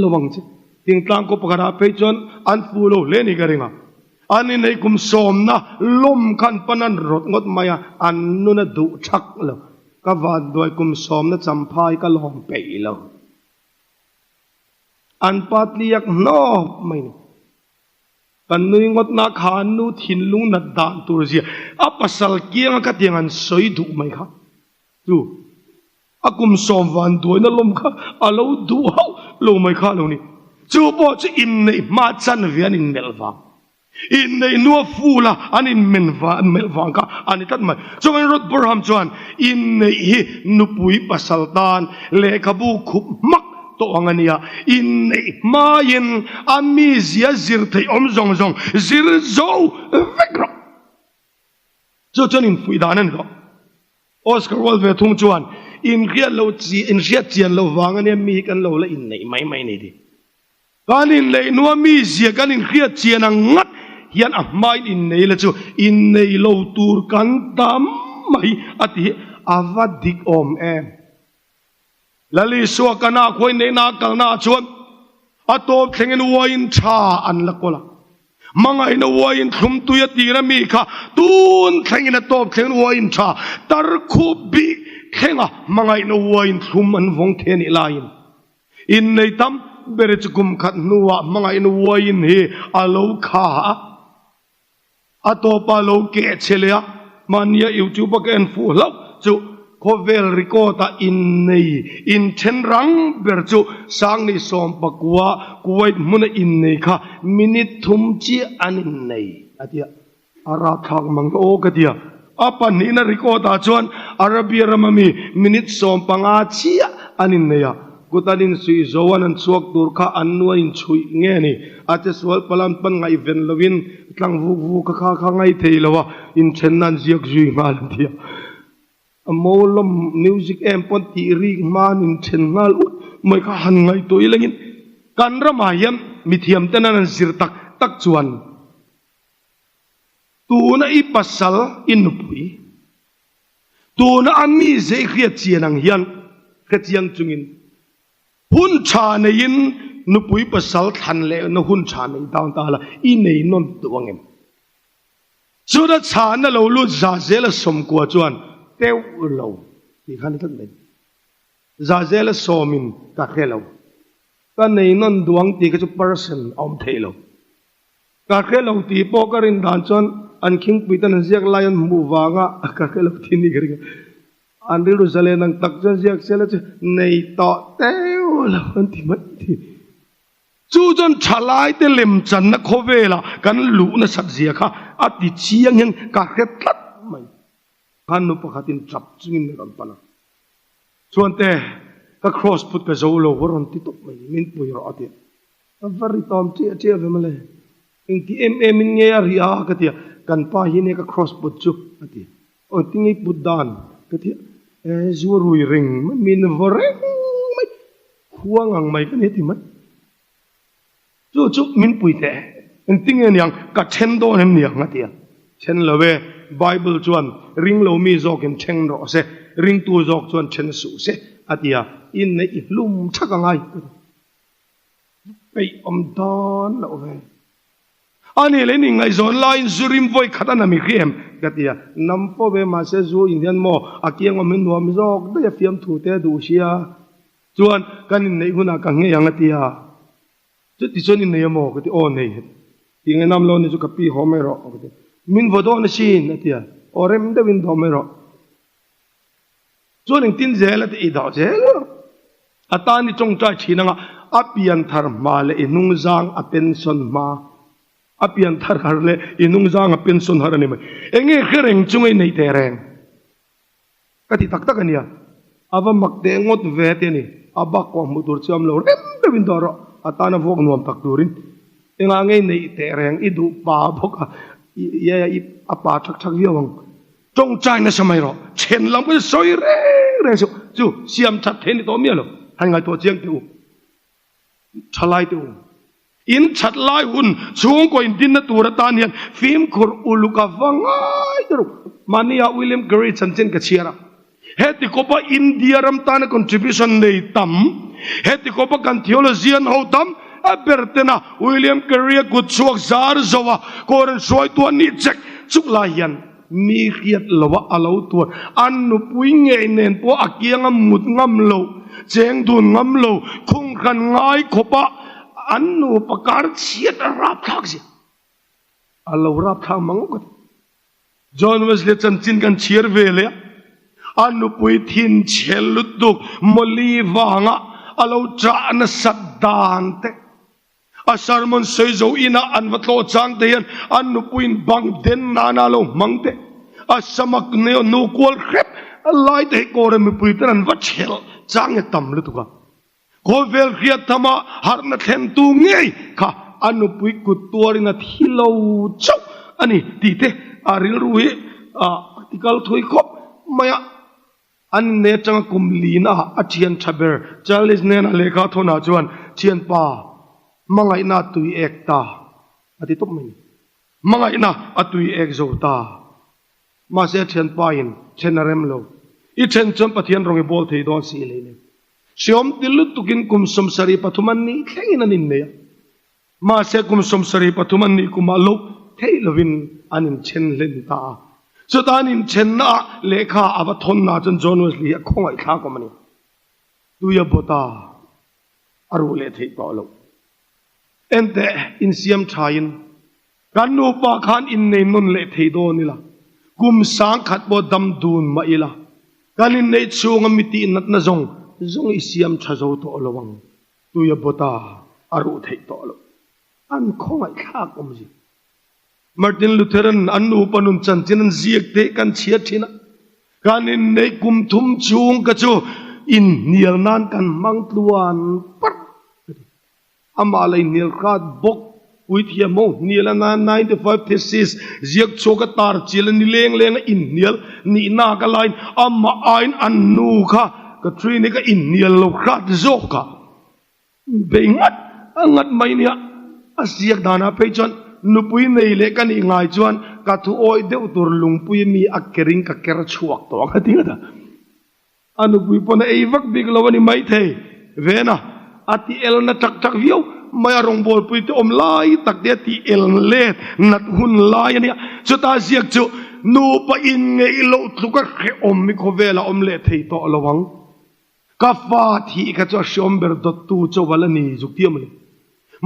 lo ang che. Thingtlang khaw pakhat ah phei chuan an fu lo hle ni ka ring a. An inlei kum sawmna lawm khan pan an rawt ngawt mai a, an nun a duh thak lo. Ka vanduai kum sawmna champhai ka lawm peih lo. An pa tliak hnawp mai ni. Kan nui ngawtna kha an nu thinlung nat dan tur zia a pasal kianga ka tiang an sawi duh mai kha chu a kum sawm van duaina lawm kha a lo duh hauh lo mai kha a lo ni. Chu pawh chu inneih hma chanve an inmelh vang, inneih hnua fula an inmen melh vang kha a ni tlat mai. Chuvangin Ruth Burham chuan inneih hi nupui pasal tan lehkhabu khup hmak tawh ang a nia, inneih hmain a mizia zir theih awm zawng zawng zir zo vek rawh. Chu chuan infuih dan a ni tawh. Oscar Wilde ve thung chuan, Inhriat loh chi, inhriat chian loh vang a nia mi hi kan lo la inneih mai mai ni ti. Kan inneih hnua mizia kan inhriat chian ang ngat hian a hmain innei la chu innei lo tur kan tam mai a ti hi a va dik awm em? Lal Isua kana khuai neihna a kalna ah chuan a tawp thlengin uaiin tha an la kawl a. Hmangaihna uaiin thlum tui a tir a mi kha tun thlengin a tawp thlengin uaiin tha tar khup bih thlenga hmangaihna uaiin thlum an vawng thei a nih laiin innei tam ber chu kum khat hnuah hmangaihna uaiin hi a lo kha a. A tawpa lo keh che leh a, mahnia YouTube a ka en fuh hlauh chu khawvel record a innei inthen rang ber chu Sangni 19 Kuwait hmuna innei kha minute thum chiah an innei a ti a, a rapthlak mang aw ka ti a. A pahnihna record ah chuan Arabia rama mi minute 15 chiah an innei a, Kut an insuih zo an an chhuak tur kha an nu an inchhuih nge ni? A che sual palh an pan ngaihven loin tlang vuk vuk kha kha kha ngaih thei lo a, inthenna an ziak zui nghal an ti a. A mawlawm music em pawn tih rik hma an inthen nghal ut mai kha han ngaihtuah ilangin kan ramah hian mithiam ten an an zir tak tak chuan tuna i pasal i nupui Tuna a mize i hriat chian ang hian hre chiang chungin hun tha neiin nupui pasal thlan lehna hun tha nei down ta la i nei nawn duh ang em? Chuna chhana lo lut za zela 90 chuan teuh lo tih kha ni tlat mai. Za zela sawmin ka hre lo. Ka nei nawn duh ang tih kha chu percent a awm thei lo. Ka hre lo tih pawh ka rin dan chuan an khingpui ten an ziak lai an hmuh vanga ka hre lo tih ni ka ring a. An rilru zalen ang tak chuan ziak se la chu nei tawh teuh lo an ti mai thei. Chu chuan thalaite lemchanna khawvela kan luh nasat zia kha a ti chiang hian ka hre tlat mai. Khan nu pakhatin tap chungin min rawn pan a, Chuante, ka cross put ka zo lo, a rawn ti tawp mai, min pui rawh a ti a. Ka va ri tawm chiah chiah ve mawle, engti em em in nge a ri a ka ti a, kan pa hi nia ka cross put chu a ti a, aw tinge i put dan ka ti a, e zu rui reng mai, min vaw reng mai, khuang ang mai ka ni a ti mai. Chu chu min pui teh, engtinge niang ka then dawn em niang a ti a, then lo e, Bible chuan ring lo mi zawkin then rawh se, ringtu zawk chuan then suh se a ti a, inneih i hlum thak a ngai ka ti. Peih awm dawn loh ve. A nih leh in ngaihzawn laiin zu rim vawi khat a na mi hri em? Ka ti a, nam pawh ve mahse zu in hian maw a kiang awm hi nuam zawk daih a fiamthu te a duh sia. Chuan kan inneih hunah ka nghei ang a ti a, chuti chuan innei a maw? Ka ti, aw nei het. Ti nge nam lo ni chu ka pi haw mai rawh ka ti. Min vaw dawn asin a ti a, aw rem deuhin dawh mai rawh. Chuan engtin zel a ti, i dawh zel rawh. A tan i tawngtai thin anga a pian thar hma leh i hnungzang a pension hma. A pian thar har leh i hnungzang a pension har a ni mai. Enge hre reng chunga i neih teh reng? Ka ti tak tak a nia. A va mak teh ngawt ve te a ni. A bak pawh hmuh tur chu a awm lo rem deuhin dawh rawh. A tana vuak nuam tak turin engah nge i neih teh reng i duh pa bawk a, i a pa thak thak viau ang. Tawngtai nasa mai rawh. Then lam pawh sawi reng reng suh. Chu siam that thei ni tawh miah lo. Han ngaihtuah chiang teh u. Thalai teh u. In that lai hun chhungkaw in dinna tur atan hian fimkhur uluk a va ngai ta ruk. Mahnia William Carey chanchin ka chhiar a. Heti kawpa India ram tana contribution nei tam, heti kawpa kan theologian ho tam a ber tena William Carey-a kut chhuak zar zo a Koran hruaitu a nih chek chuk lai hian mi hriat loa a lo tuar. An nupui ngei nen pawh a kianga mut ngam lo, cheng dun ngam lo, khung hran ngai khawpa an nupa kar chhiat a rapthlak zia a lo rapthlak mang ngawt. John Wesley chanchin kan chhiar ve leh a, a nupui thin chhel lutuk Molly vanga a lo chah nasat dan te, a sermon sawi zo inah an va tlawh chang te hian an nupuiin bang den nana a lo hmang te, a samak nu kual hrep a lai te hi kawra mipui ten an va chhel chang nge tam lutuk a. Khawvel hriat thama harhna thlentu ngei kha a nupui kut tuarin a thi lo chauh a ni tih te a rilru hi a ti kal thui khawp mai a. An inne atanga kum lina a thian tha ber Charles nena lehkha thawnah chuan thianpa hmangaihna a tui ek ta a ti tawp mai ni. Hmangaihna a tui ek zo ta. Mahse a thianpa in then a rem lo. I then chuan Pathian rawng i bawl thei dawn si lei nen. Hriawm ti lutukin kum 73 an nih thlengin an innei a. Mahse kum 73 an nih kumah loh theih lovin an inthen hlen ta a. Chuta an inthennaah lehkha a va thawnna chuan John Wesley hi a khawngaihthlak awm a ni. Tui a bawt a, a ruh leh theih tawh loh. Enteh, insiam thain Kan nupa khan innei nawn leh thei dawn ila, kum 1000 pawh dam dun mah ila, kan inneih chhunga mi tih natna zawng zawng i siam tha zo tawh lo ang, tui a bawt a, a ruh theih tawh loh. An khawngaihthlak awm zia. Martin Lutheran an nupa nun chanchin an ziak te kan chhiar thin a, kan inneih kum thum chhung ka chu inhnial nan kan hmang tluan parh ka ti. Amah lei hnial hrat bawk puithiam ho hnial a na 95 thesis ziak chhuak a tar chial a ni leng leng a inhnial nihna ka lain amah aiin an nu kha Katrine ka inhnial lo hrat zawk a bei ngat a ngat mai nia a ziak danah phei chuan nupui nei leh ka nih ngai chuan ka thu awih deuh tur lungpui mi a kerin ka ker chhuak tawh ang a ti ngat a. A nupui pawn a ei vak bik lo a ni maithei. Vena, a ti el na tak tak viau mai a rawngbawlpui te awm lai tak te a ti el let nat hun lai a nia. Chuta ziak chu nupa inngeih loh tluk a hrehawm hi khawvel a awm leh thei tawh lo ang. Ka fa thih kha chu a hrehawm ber dawttu chu a la ni zuk ti a mawle.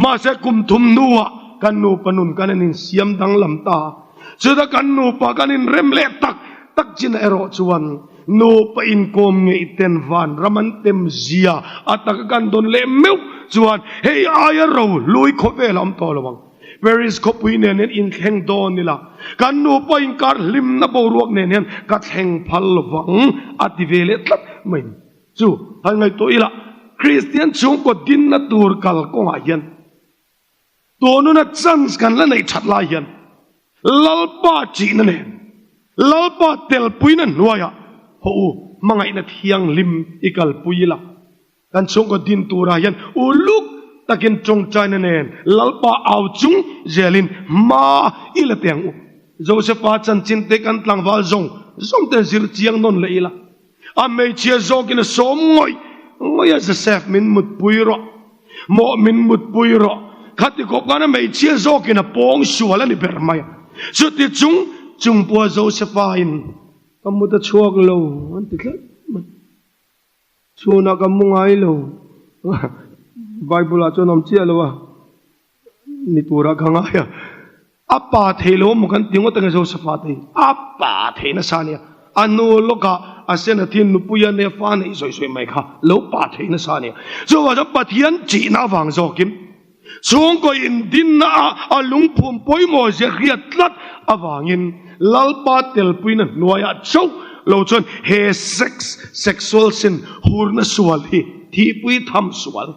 Mahse kum thum hnuah kan nupa nun kan in insiam danglam ta. Chuta kan nupa kan inrem leh tak tak chin erawh chuan. Nupa inkawm ngeih ten vanram an tem zia a taka kan dawn leh meuh chuan hei aia ro hlui khawvel a awm tawh lo ang. Paris khawpui nen hian inthleng dawn ila, kan nupa inkar hlimna boruak nen hian ka thleng phal lovang a ti ve leh tlat mai ni. Chu han ngaihtuah ila, Kristian chhungkaw dinna tur kal kawngah hian Tununa chance kan la neih that lai hian Lalpa chihna nen, Lalpa telpuina hnuaiah haw u hmangaihna thianghlim i kalpui ila, kan chhungkaw din turah hian uluk takin tawngtaina nen Lalpa au chung zelin hma i la teh ang u. Josepha chanchin te kan tlangval zawng zawng te zir chiang nawn leh ila, A hmeichhia zawkin a sawm ngawih ngawih a, Joseph min mutpui rawh, maw min mutpui rawh. Khati khawp khan a hmeichhia zawkin a pawng sual a ni ber mai a. Chuti chung chung pawha Josepha in ka mut a chhuak lo an ti tlat mai. Chhunah ka mu ngai lo. Bible ah chuan awm chiah lo a. Ni turah ka ngai a, a pa thei lo maw kan ti ngawt ang e Josepha te hi, a pa thei nasa ania, a nu lawkah a sen a thin nupui a nia fa neih sawi sawi mai kha lo pa thei nasa ania. Chuvang chuan Pathian chihna avang zawkin chhungkaw indinna a a lungphum pawimawh zia hriat tlat avangin Lalpa telpuina hnuaiah chauh lo chuan he sex, sexual sin, hurna sual hi thihpui tham sual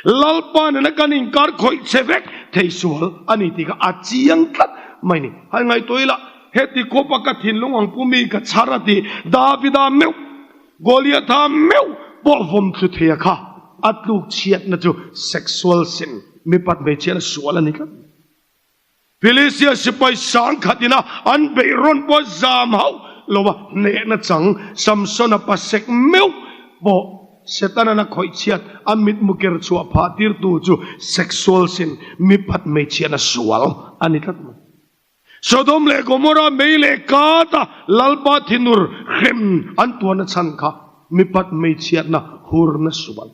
Lalpa nena kan inkar khawih che vek thei sual a ni tih kha a chiang tlat mai ni. Han ngaihtuah ila, heti khawpa ka thinlung ang pu mi ka chhar a ti, Davida meuh, Goliatha meuh pawh vawm thlu thei a kha a tluk chhiatna chu sexual sin, mipat hmeichhiatna sual a ni tlat. Philistia sipai sangkhat ina an beih rawn pawh zam hauh lo a, hnehna chang Samsona pasek meuh pawh Setanan a khawih chhiat a mitmu ker chhuah phah tirtu chu sexual sin mipat hmeichhiatna sual a ni tlat mai. Sodom leh Gomorrah mei leh kata Lalpa thinur hrem an tuarna chhan kha mipat hmeichhiatna hurna sual.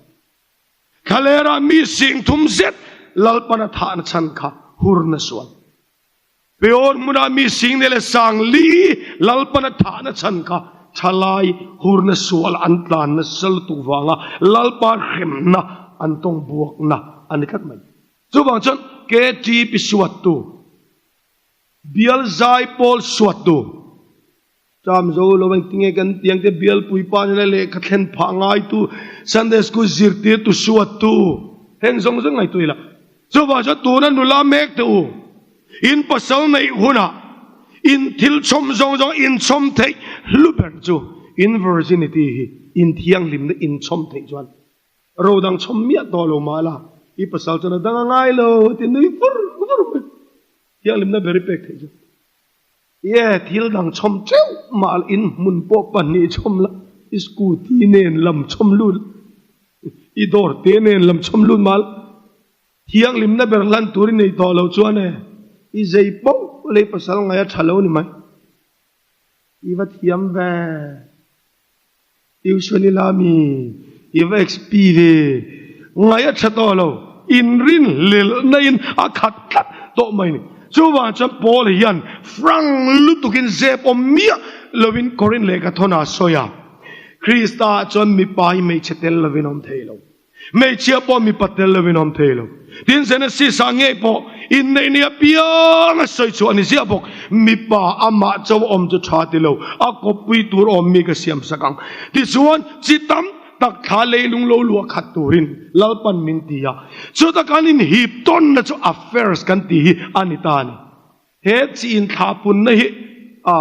Thlalera mi sing thum zet Lalpana thahna chhan kha hurna sual. Peor hmuna mi sing ne leh sang li Lalpana thahna chhan kha thalai hurna sual an tlanna sal lutuk vanga Lalpa hremna an tawng buakna a ni tlat mai. Chuvang chuan KTP suattu, Bial zai pawl suattu, Ṭam zo lo engtinge kan ti ang te bialpui pa nena lehkha thlen phah ngaitu, Sunday School zirtirtu suattu, heng zawng zawng ngaihtuah ila. Chuvang chuan tuna nula mek teh u, in pasal neih hunah in thil chhawm zawng zawng in chhawm theih hlu ber chu in virginity hi in thianghlimna in chhawm theih chuan ro dang chhawm miah tawh lo mah la, i pasal chuan a dang a ngai lo ti nui vur vur mai. Thianghlimna ber i pek theih chu. Ye, thil dang chhawm teuh mah in hmun pawh pahnih chhawm la, i scooty nen lam chhawm lut la, i dawr te nen lam chhawm lut mah la, thianghlimna ber hlan tur i nei tawh lo chuan e, i zei poh lei pasal ngaih a tha lo ni mai. I va thiam ve. Tuition i la mi, i va XP ve. Ngaih a tha tawh lo, inrinhlelhna in a khat tlat tawh mai ni. Chuvang chuan Paul hian frank lutukin zep awm miah lovin Korinth lehkha thawn a sawi a, Krista ah chuan mipa hi hmeichhe tel lovin awm thei lo. Hmeichhia pawh mipa tel lovin awm thei lo. Tin, Genesis ah ngei pawh inneih ni apiang a sawi chhuah a ni ziah bawk. Mipa amah chauh awm chu tha ti lo, a kawppui tur awm mi ka siam sak ang. Tichuan, chi tam tak thla leilung lo luah khat turin Lalpan min ti a. Chuta kan inhip tawnna chu affairs kan tih hi a ni ta a ni. He chi inthlahpunna hi a.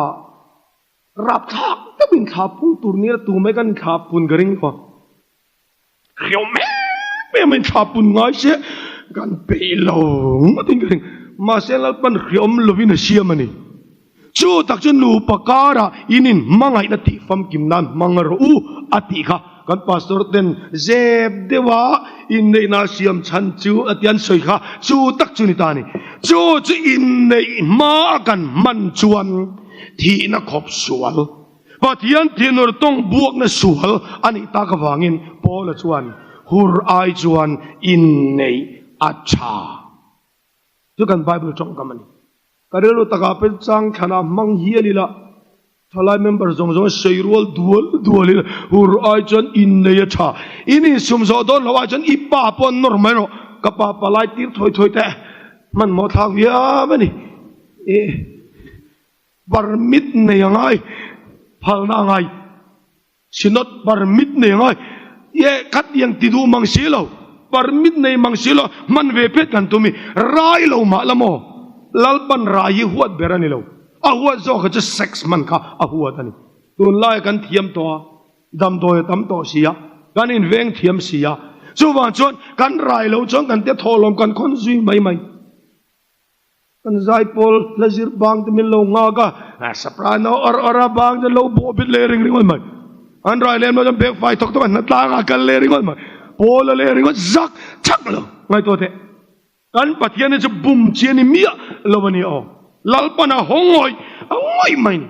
Rapthlak deuh inthlahpung tur nia tu mai kan inthlahpun ka ring khaw. Hreu em em a inthlahpun ngai se kan peih lo ngawt in ka ring. Mahse Lalpan hreawm lovin a siam a ni. Chu tak chu nupa karah in inhmangaihna tih famkim nan hmang rawh u a tih kha kan pastor ten zep deuha inneihna siam chhan chu a ti an sawi kha chu tak chu ni ta a ni. Chu chu inneih hma a kan hman chuan Thihna khawp sual, Pathian thinur tawng buakna sual a nih tak avangin Paula chuan hur ai chuan inneih a tha. Chu kan Bible tawngkam a ni. Ka rilru takah pawh chang thlanah hmang hial ila. Thalai member zawng zawng sawi rual dual dual in hur ai chuan innei a tha. In insum zawh dawn loh ai chuan i pa pawh an nawr mai rawh. Ka pa palai tir thawi thawi teh hmanhmawh thlak viau a ni. Ih permit nei a ngai, phalna a ngai. Synod permit nei ngai e khatiang ti duh mang si lo, permit nei mang si lo hman ve phet kan tum i rai lo mah la maw? Lalpan rai hi huat ber a ni lo, a huat zawk kha chu sex hman kha a huat a ni. Tunlaia kan thiam tawh a, damdawi a tam tawh si a, kan inveng thiam si a, chuvang chuan kan rai lo chuan kan te thawhlawm kan khawn zui mai mai. Kan zaipawl hla zir bang te min lo nghak a, soprano awr awr a bang te lo bawh bit leh ring ringawt mai. An rai lem lo chuan bag fai thawk thawk a hnatlang ah kal leh ringawt mai. Pawl a leh ringawt zak chak lo ngaihtuah teh. Kan Pathian hi chu bum chi a ni miah lo a ni aw. Lalpan a haw ngawih a ngawih mai ni.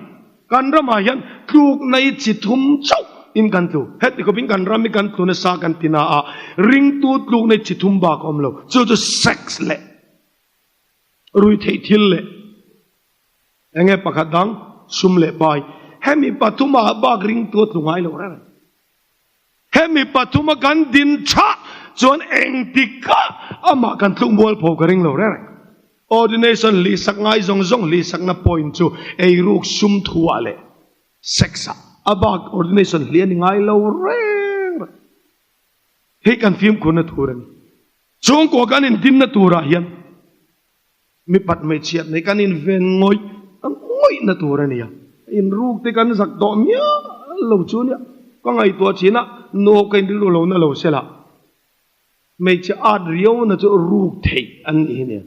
Kan ramah hian tlukna hi chi thum chauh in kan tlu. Heti khawpin kan ram hi kan tlu nasa kan ti na a, ringtu tlukna hi chi thum bak a awm lo. Chu chu sex leh. Ruihtheih thil leh enge pakhat dang sum leh pai. Hemi pathuma bak ringtu a tlu ngai lo reng. Hemi pathuma kan din tha chuan engtikah amah kan tluk mual pho ka ring lo reng. Ordination hlihsak ngai zawng zawng hlihsakna point chu eiruk sum thuah leh sex ah a bak ordination hlih a ni ngai lo reng. Hei kan fimkhurna tur a ni. Chhungkua kan indinna turah hian mipat hmeichhiat nei kan inven ngawih ngawihna tur a nia. Inruk te kan zak tawh miah lo chu nia. Ka ngaihtuah thin a, nu ka inrilru lo na lo sela. Hmeichhe at riauna chu ruk theih an nih hi nia.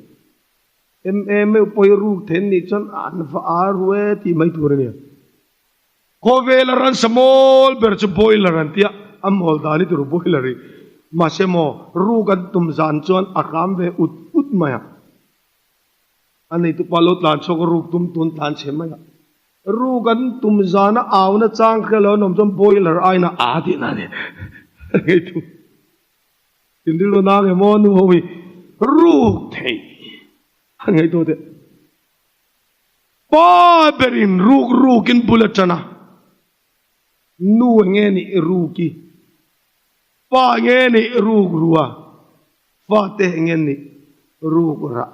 MA meuh pawh hi ruk theih an nih chuan an va ar ru e tih mai tur a nia. Khawvela ransa mawl ber chu boiler an tia, a mawl dan hi tur boiler hi. Mahse maw, ruk an tum zan chuan a hram ve ut ut mai a. A neitupa lo tlan chhuak a ruk tum tun tlan chhe mai a. Ruk an tum zana auna chang hria lo an awm chuan boiler aiin a a tihna a ni. Ngei thu. Thinrilru nang emaw nu ho hi ruk theih a ngei tawh teh. Pa berin ruk rukin bul a tan a, nu enge nih ruki, pa enge nih ruk rua, fate enge nih ruk rah.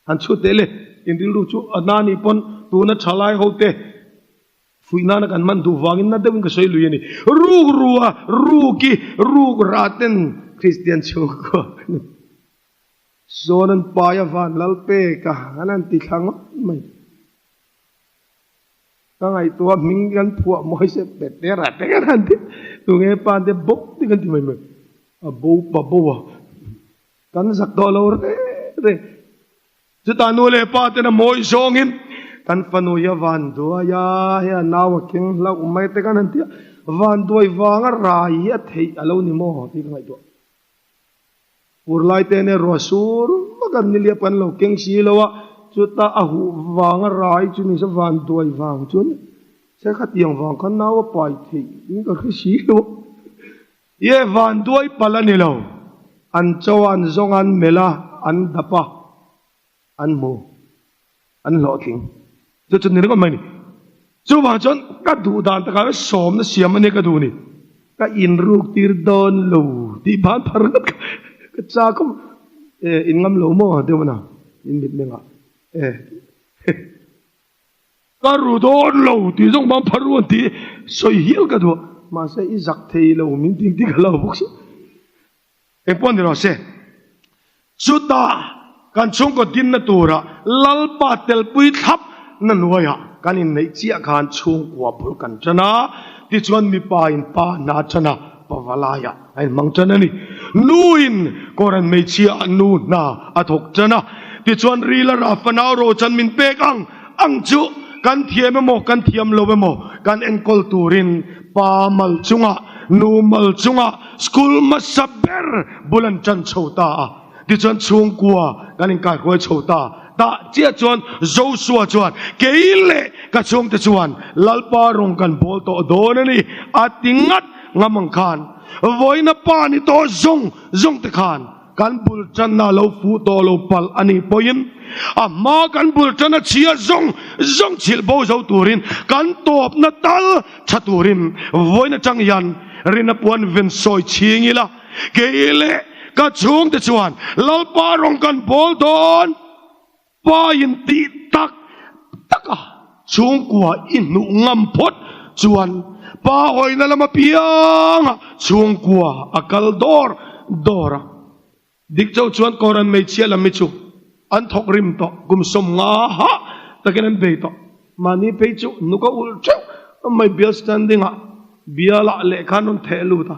Han chhut teh le, in rilru chu a na nih pawn tuna thalai ho te fuih nana kan hman duh vangin na deuhin ka sawi lui a ni. Ruk rua, ruki, ruk rah ten Kristian chhungkua an ni. Zawn an pai a van lal pek a, an han ti thla ngawt mai. Ka ngaihtuah hming kan phuah mawi se Petera te kan han ti, tunge pa te bo te kan ti mai mai. A bo pa bo a, kan zak tawh lo reng reng. Chutah nu leh pa ten a mawi zawngin kan fanu hi a van duai a, hei a nau a keng hlauh mai te kan han ti a, van duai vanga rai hi a theih a lo ni maw tih ka ngaihtuah. Fur lai te nen ruah sur vak an niliap kan lo keng si lo a, chuta a huh vang a rai chu ni se van duai vang chu a ni. Se khatiang vang khan nau a pai theih in ka hre si lo a. Ye van duai palh a ni lo, an cho a, an zawng a, an melh a, an dap a, an hmu, an hlawhtling. Chu chu ni ringawt mai a ni. Chuvang chuan ka duh dan takah hian sawmna siam a nia ka duh ni. Ka inruk tir dawn lo tih ban phar ngawt ka ka chak a. E in ngam lo maw deuh a na in mit mengah e ka ru dawn lo tih zawng ban phar ruan tih sawi hial ka duh a. Mahse i zak thei lo min tih tik a lo bawk si. Engpawh ni rawh se, chutah kan chhungkaw dinna tura Lalpa telpui thlap na hnuaiah kan inneih chiah khan chhungkua bul kan tan a, tichuan mipa in pa hna tan a, pavalaiah a inhmang tan a ni. Nuin Koran hmeichhia ah nu hna a thawk tan a, tichuan rila rah fanau rochan min pek ang ang chu kan thiam emaw kan thiam lo emaw kan enkawl turin pa mal chungah nu mal chungah School hmasa ber bul an tan chho ta a, tichuan chhungkua kan inkaihruai chho ta. Tah chiah chuan Joshua chuan, Kei leh ka chhungte chuan Lalpa rawng kan bawl tawh dawn a ni, a ti ngat ngam ang khan. Vawiina pa ni tawh zawng zawng te khan. kan bul tanna lo fuh tawh lo palh a nih pawhin a hma kan bul tan a chhia zawng zawng chhilh bo zo turin kan tawpna tal tha turin vawiin atang hian rina puan ven sawi chhing ila kei leh ka chhungte chuan Lalpa rawng kan bawl dawn. Pa in tih tak tak a chhungkua i hnuh ngam phawt chuan pa hawina lam apiang ah chhungkua a kal dawr dawr a. Dik chauh chuan Koran hmeichhia lam hi chu an thawk rim tawh, kum 50 hah takin an bei tawh. Mahni phei chu nuk a ulh theuh mai bial standing ah bial ah lehkha an rawn theh lut a.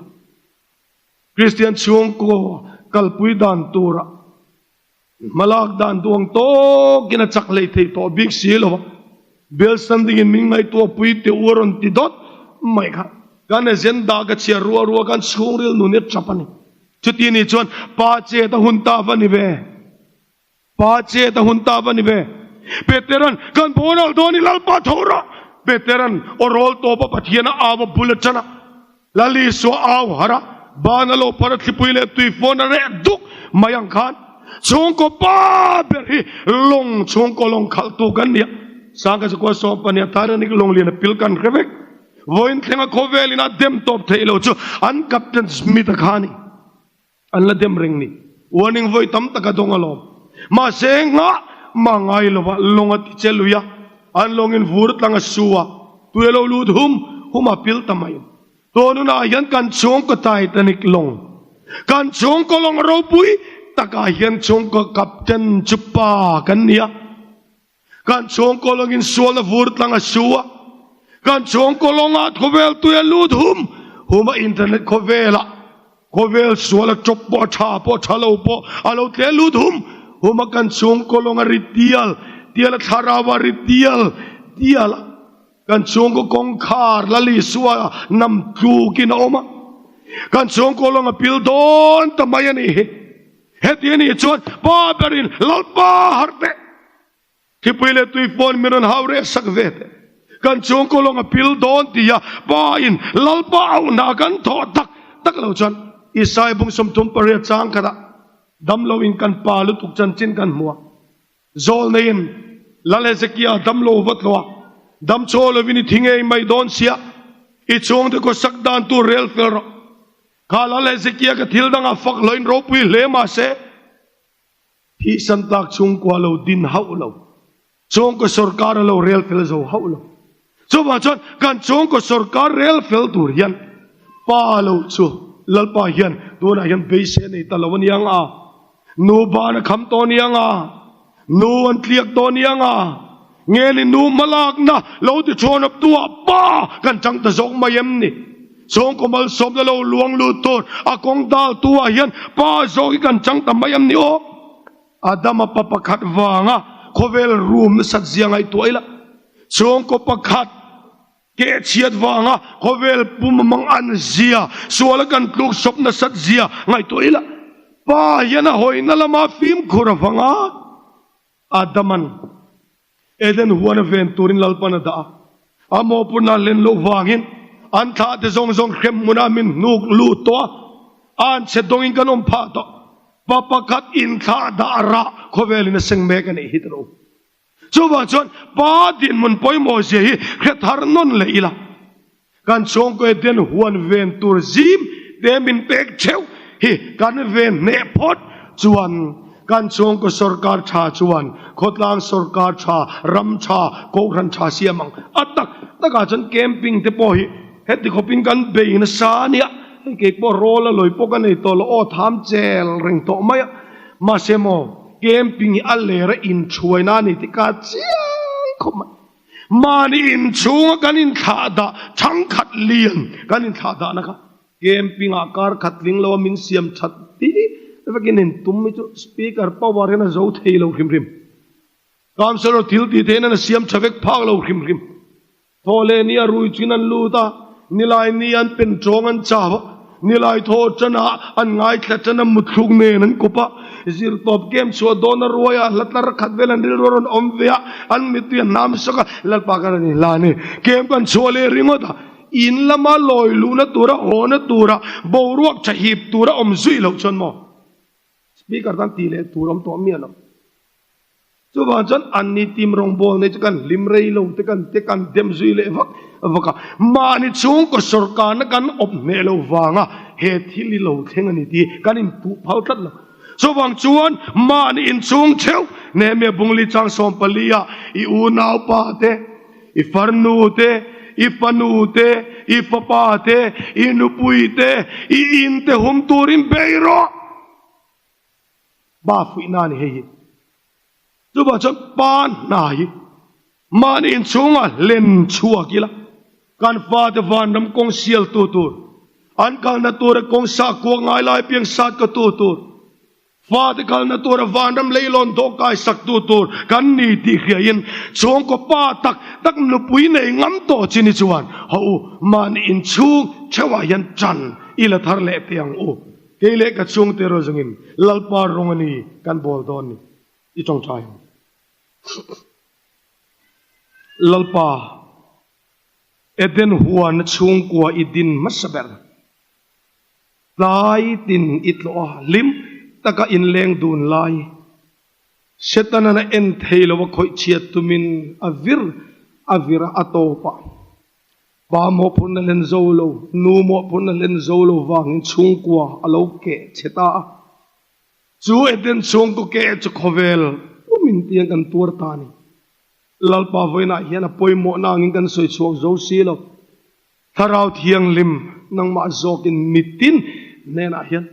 Kristian chhungkaw kalpui dan turah Hmalak dan duang tawkin a chak hlei thei tawh bik si lo a, Bill Standing in min ngaihtuah pui teh u a rawn ti dawt mai kha. Kan agenda ka chhiar ruah ruah khan chhungril nun hi a tap a ni. Chuti ni chuan pa chet a hun ta va ni ve. Pa chet a hun ta va ni ve. Peteran kan boral dawn i Lalpa tho rawh. Peteran aw rawl tawp a Pathian a au a bul a tan a. Lal Isua au harh a, ban a lo phar a thlipui leh tui fawn a reh duk mai ang khan chhungkaw pa ber hi lawng chhungkaw lawng khalh tu kan ni a. Sangha zakua sawm pahnih a Titanic lawng lian a pil kan hre vek. Vawiin thlenga khawvel in a dem tawp theih lo chu an Captain Smith a kha a ni. An la dem reng ni. Warning vawi tam tak a dawng alawm. Mahse nghah mah ngai lova lawng a ti che lui a, an lawngin vur tlang a su a, tui a lo lut hum hum a pil ta mai. Tawnunah hian kan chhungkaw Titanic lawng, kan chhungkaw lawng ropui takah hian chhungkaw captain chu pa kan ni a. Kan chhungkaw lawngin sualna vur tlang a su a, kan chhungkaw lawngah khawvel tui a lut hum hum a, internet khawvelah khawvel sual a tawp pawh a tha pawh tha lo pawh a lo tle lut hum hum a, kan chhungkaw lawng a ri tial tial a, thlarau a ri tial tial a, kan chhungkaw kawngkhar Lal Isua nam tlukin a awm a, kan chhungkaw lawng a pil dawn ta mai a nih hi. Heti a nih chuan pa berin Lalpa harh teh! Thipui leh tui pawn min rawn hau reh sak ve teh. Kan chhungkaw lawng a pil dawn tia pa in Lalpa auhna kan thawh tak tak lo chuan Isai bung 38 chang khatah damlo in kan pa lutuk chanchin kan hmu a. Zawl neiin Lal Hezekia damlo vat lo a, dam chaw lovin i thi ngei mai dawn sia, i chhungte khaw sak dan tur rel fel rawh. Kha Lal Hezekia ka thil dangah fak loin ropui hle mah se, Thihsan tlak chhungkua lo din hauh lo, chhungkaw sorkar a lo rel fel zo hauh lo. Chuvang chuan kan chhungkaw sorkar rel fel tur hian pa lo chu Lalpa hian tunah hian beisei a nei ta lo a niang a, nu ban a kham tawh a niang a, nu an tliak tawh a niang a, nge ni nu hmalakna lo ti thawn up tu ah pa kan chang ta zawk mai em ni? Chhungkaw malsawmna lo luang lut tur a kawng dal tu ah hian pa zawk hi kan chang ta mai em ni aw? Adama pa pakhat vanga khawvel room nasat zia ngaihtuah ila, chhungkaw pakhat keh chhiat vanga khawvel pum mang an zia, suala kan tluk sawp nasat zia ngaihtuah ila, pa hian a hawina lama fimkhur avanga Adaman Eden huan a ven turin Lalpan a dah a, a mawhphurhna a hlen loh vangin an thlahte zawng zawng hrem hmunah min hnuk lut tawh a, a an chhe dawngin kan awm phah tawh. Pa pakhat inthlah dah rah khawvelin a seng mek a nih hi tawh. Chuvang chuan pa dinhmun pawimawh zia hi hre thar nawn leh ila, kan chhungkaw Eden huan ven tur zim te min pek theuh hi kan ven hneh phawt chuan kan chhungkaw sorkar tha chuan khawtlang sorkar tha, ram tha, kohhran tha siam ang. A tak takah chuan camping te pawh hi heti khawpin kan bei nasa a nia, hei kei pawh rawl a lawi pawh ka nei tawh lo aw tham chel reng tawh mai a, mahse maw camping hi a ler a inthuaina a ni tih ka chiang khawp mai. Mahni inchhunga kan inthlah dah thangkhat lian kan inthlah dahna kha camping ah kar khat tling lo a min siam that ti vekin in tum hi chu speaker power hian a zo thei lo hrim hrim. Councillor thil tih theihna a siam tha vek phak lo hrim hrim. Thaw leh ni a rui chin an lut a, nilai ni an pen tawng an chau a, nilai thaw tan ah an ngaithla tan a muthluk nen an kawp a, zirtawp kem chhuah dawn a ruai a, hla tlar khat vel an rilru a rawn awm ve a, an mittui a hnam sak a, Lalpa ka rawn inhla a ni, kem kan chhuah leh ringawt a, in lama lawi luhna tura hawna tura boruak tha hip tura awm zui loh chuan maw? Speaker tan tih leh tur awm tawh miah lo. Chuvang chuan anni team rawngbâwl nei chu kan hlim rei lo te kan te kan dem zui leh vak vak a. Mahni chhungkaw sawrkarna kan awp hneh lo vanga he thil hi lo thleng a ni tih kan inpuh phal tlat lo. Chuvang chuan mahni inchhung theuh Nehemia Bungli chang 14 ah i unaupa te, i farnu te, i fanu te, i fapa te, i nupui te, i in te hum turin bei rawh. Pa fuihna a ni hei hi. Chuvang chuan pa hna hi mahni inchhungah hlen chhuak ila, kan fate vanram kawng sialtu tur, an kalna tura kawng sah kuak ngai lai piang sat ka tu tur, fate kalna tura vanram leilawn dawhkai saktu tur kan ni tih hriain chhungkaw pa tak tak nupui nei ngam tawh chi ni chuan haw u, mahni inchhung theuhah hian ṭan ila thar leh teh ang u. Kei leh ka chhungte erawh zawngin Lalpa rawng a ni kan bawl dawn ni i tawngtai ang. Lalpa, Eden huana chhungkua i din hmasa ber. Tlai tin i tlawh a, hlim taka inleng dun lai. Setanan a en thei lo a khawih chhiat tumin a vir a vir a, a tawp a. Pa mawhphurhna hlen zo lo, nu mawhphurhna hlen zo lo vangin chhungkua a lo keh che ta a. Chu Eden chhungkaw keh chu khawvel pumin tiang kan tuar ta a ni. Lalpa vawiinah hian a pawimawhna angin kan sawi chhuak zo si lo. Thlarau Thianghlim nangmah zawkin mitin hnenah hian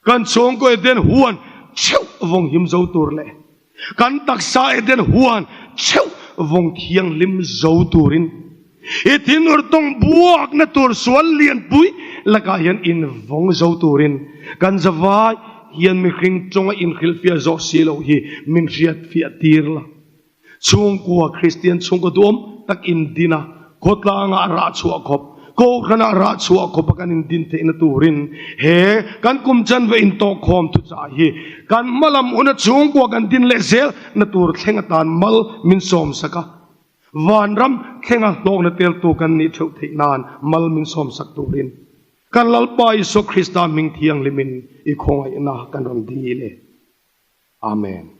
kan chhungkaw Eden huan theuh vawng him zo tur leh kan taksa Eden huan theuh vawng thianghlim zo turin i thinur tawng buakna tur sual lianpui lakah hian invawng zo turin kan zavai hian mihring tawnga inhrilhfiah zawh si loh hi min hriatfiah tir la. Chhungkua Kristian chhungkaw duam tak indin a, khawtlangah rah chhuah khawp, Kohhranah rah chhuah khawpa kan indin theihna turin he kan kum chanve intawhkhawm thuchah hi kan hmalam huna chhungkua kan din leh zel na tur thleng atan mal min sawmsak a, vanram thlenga hlawkna teltu kan nih theuh theih nan mal min sawmsak turin kan Lalpa Isua Krista hming thianghlimin i khawngaihna kan rawn dil e. Amen.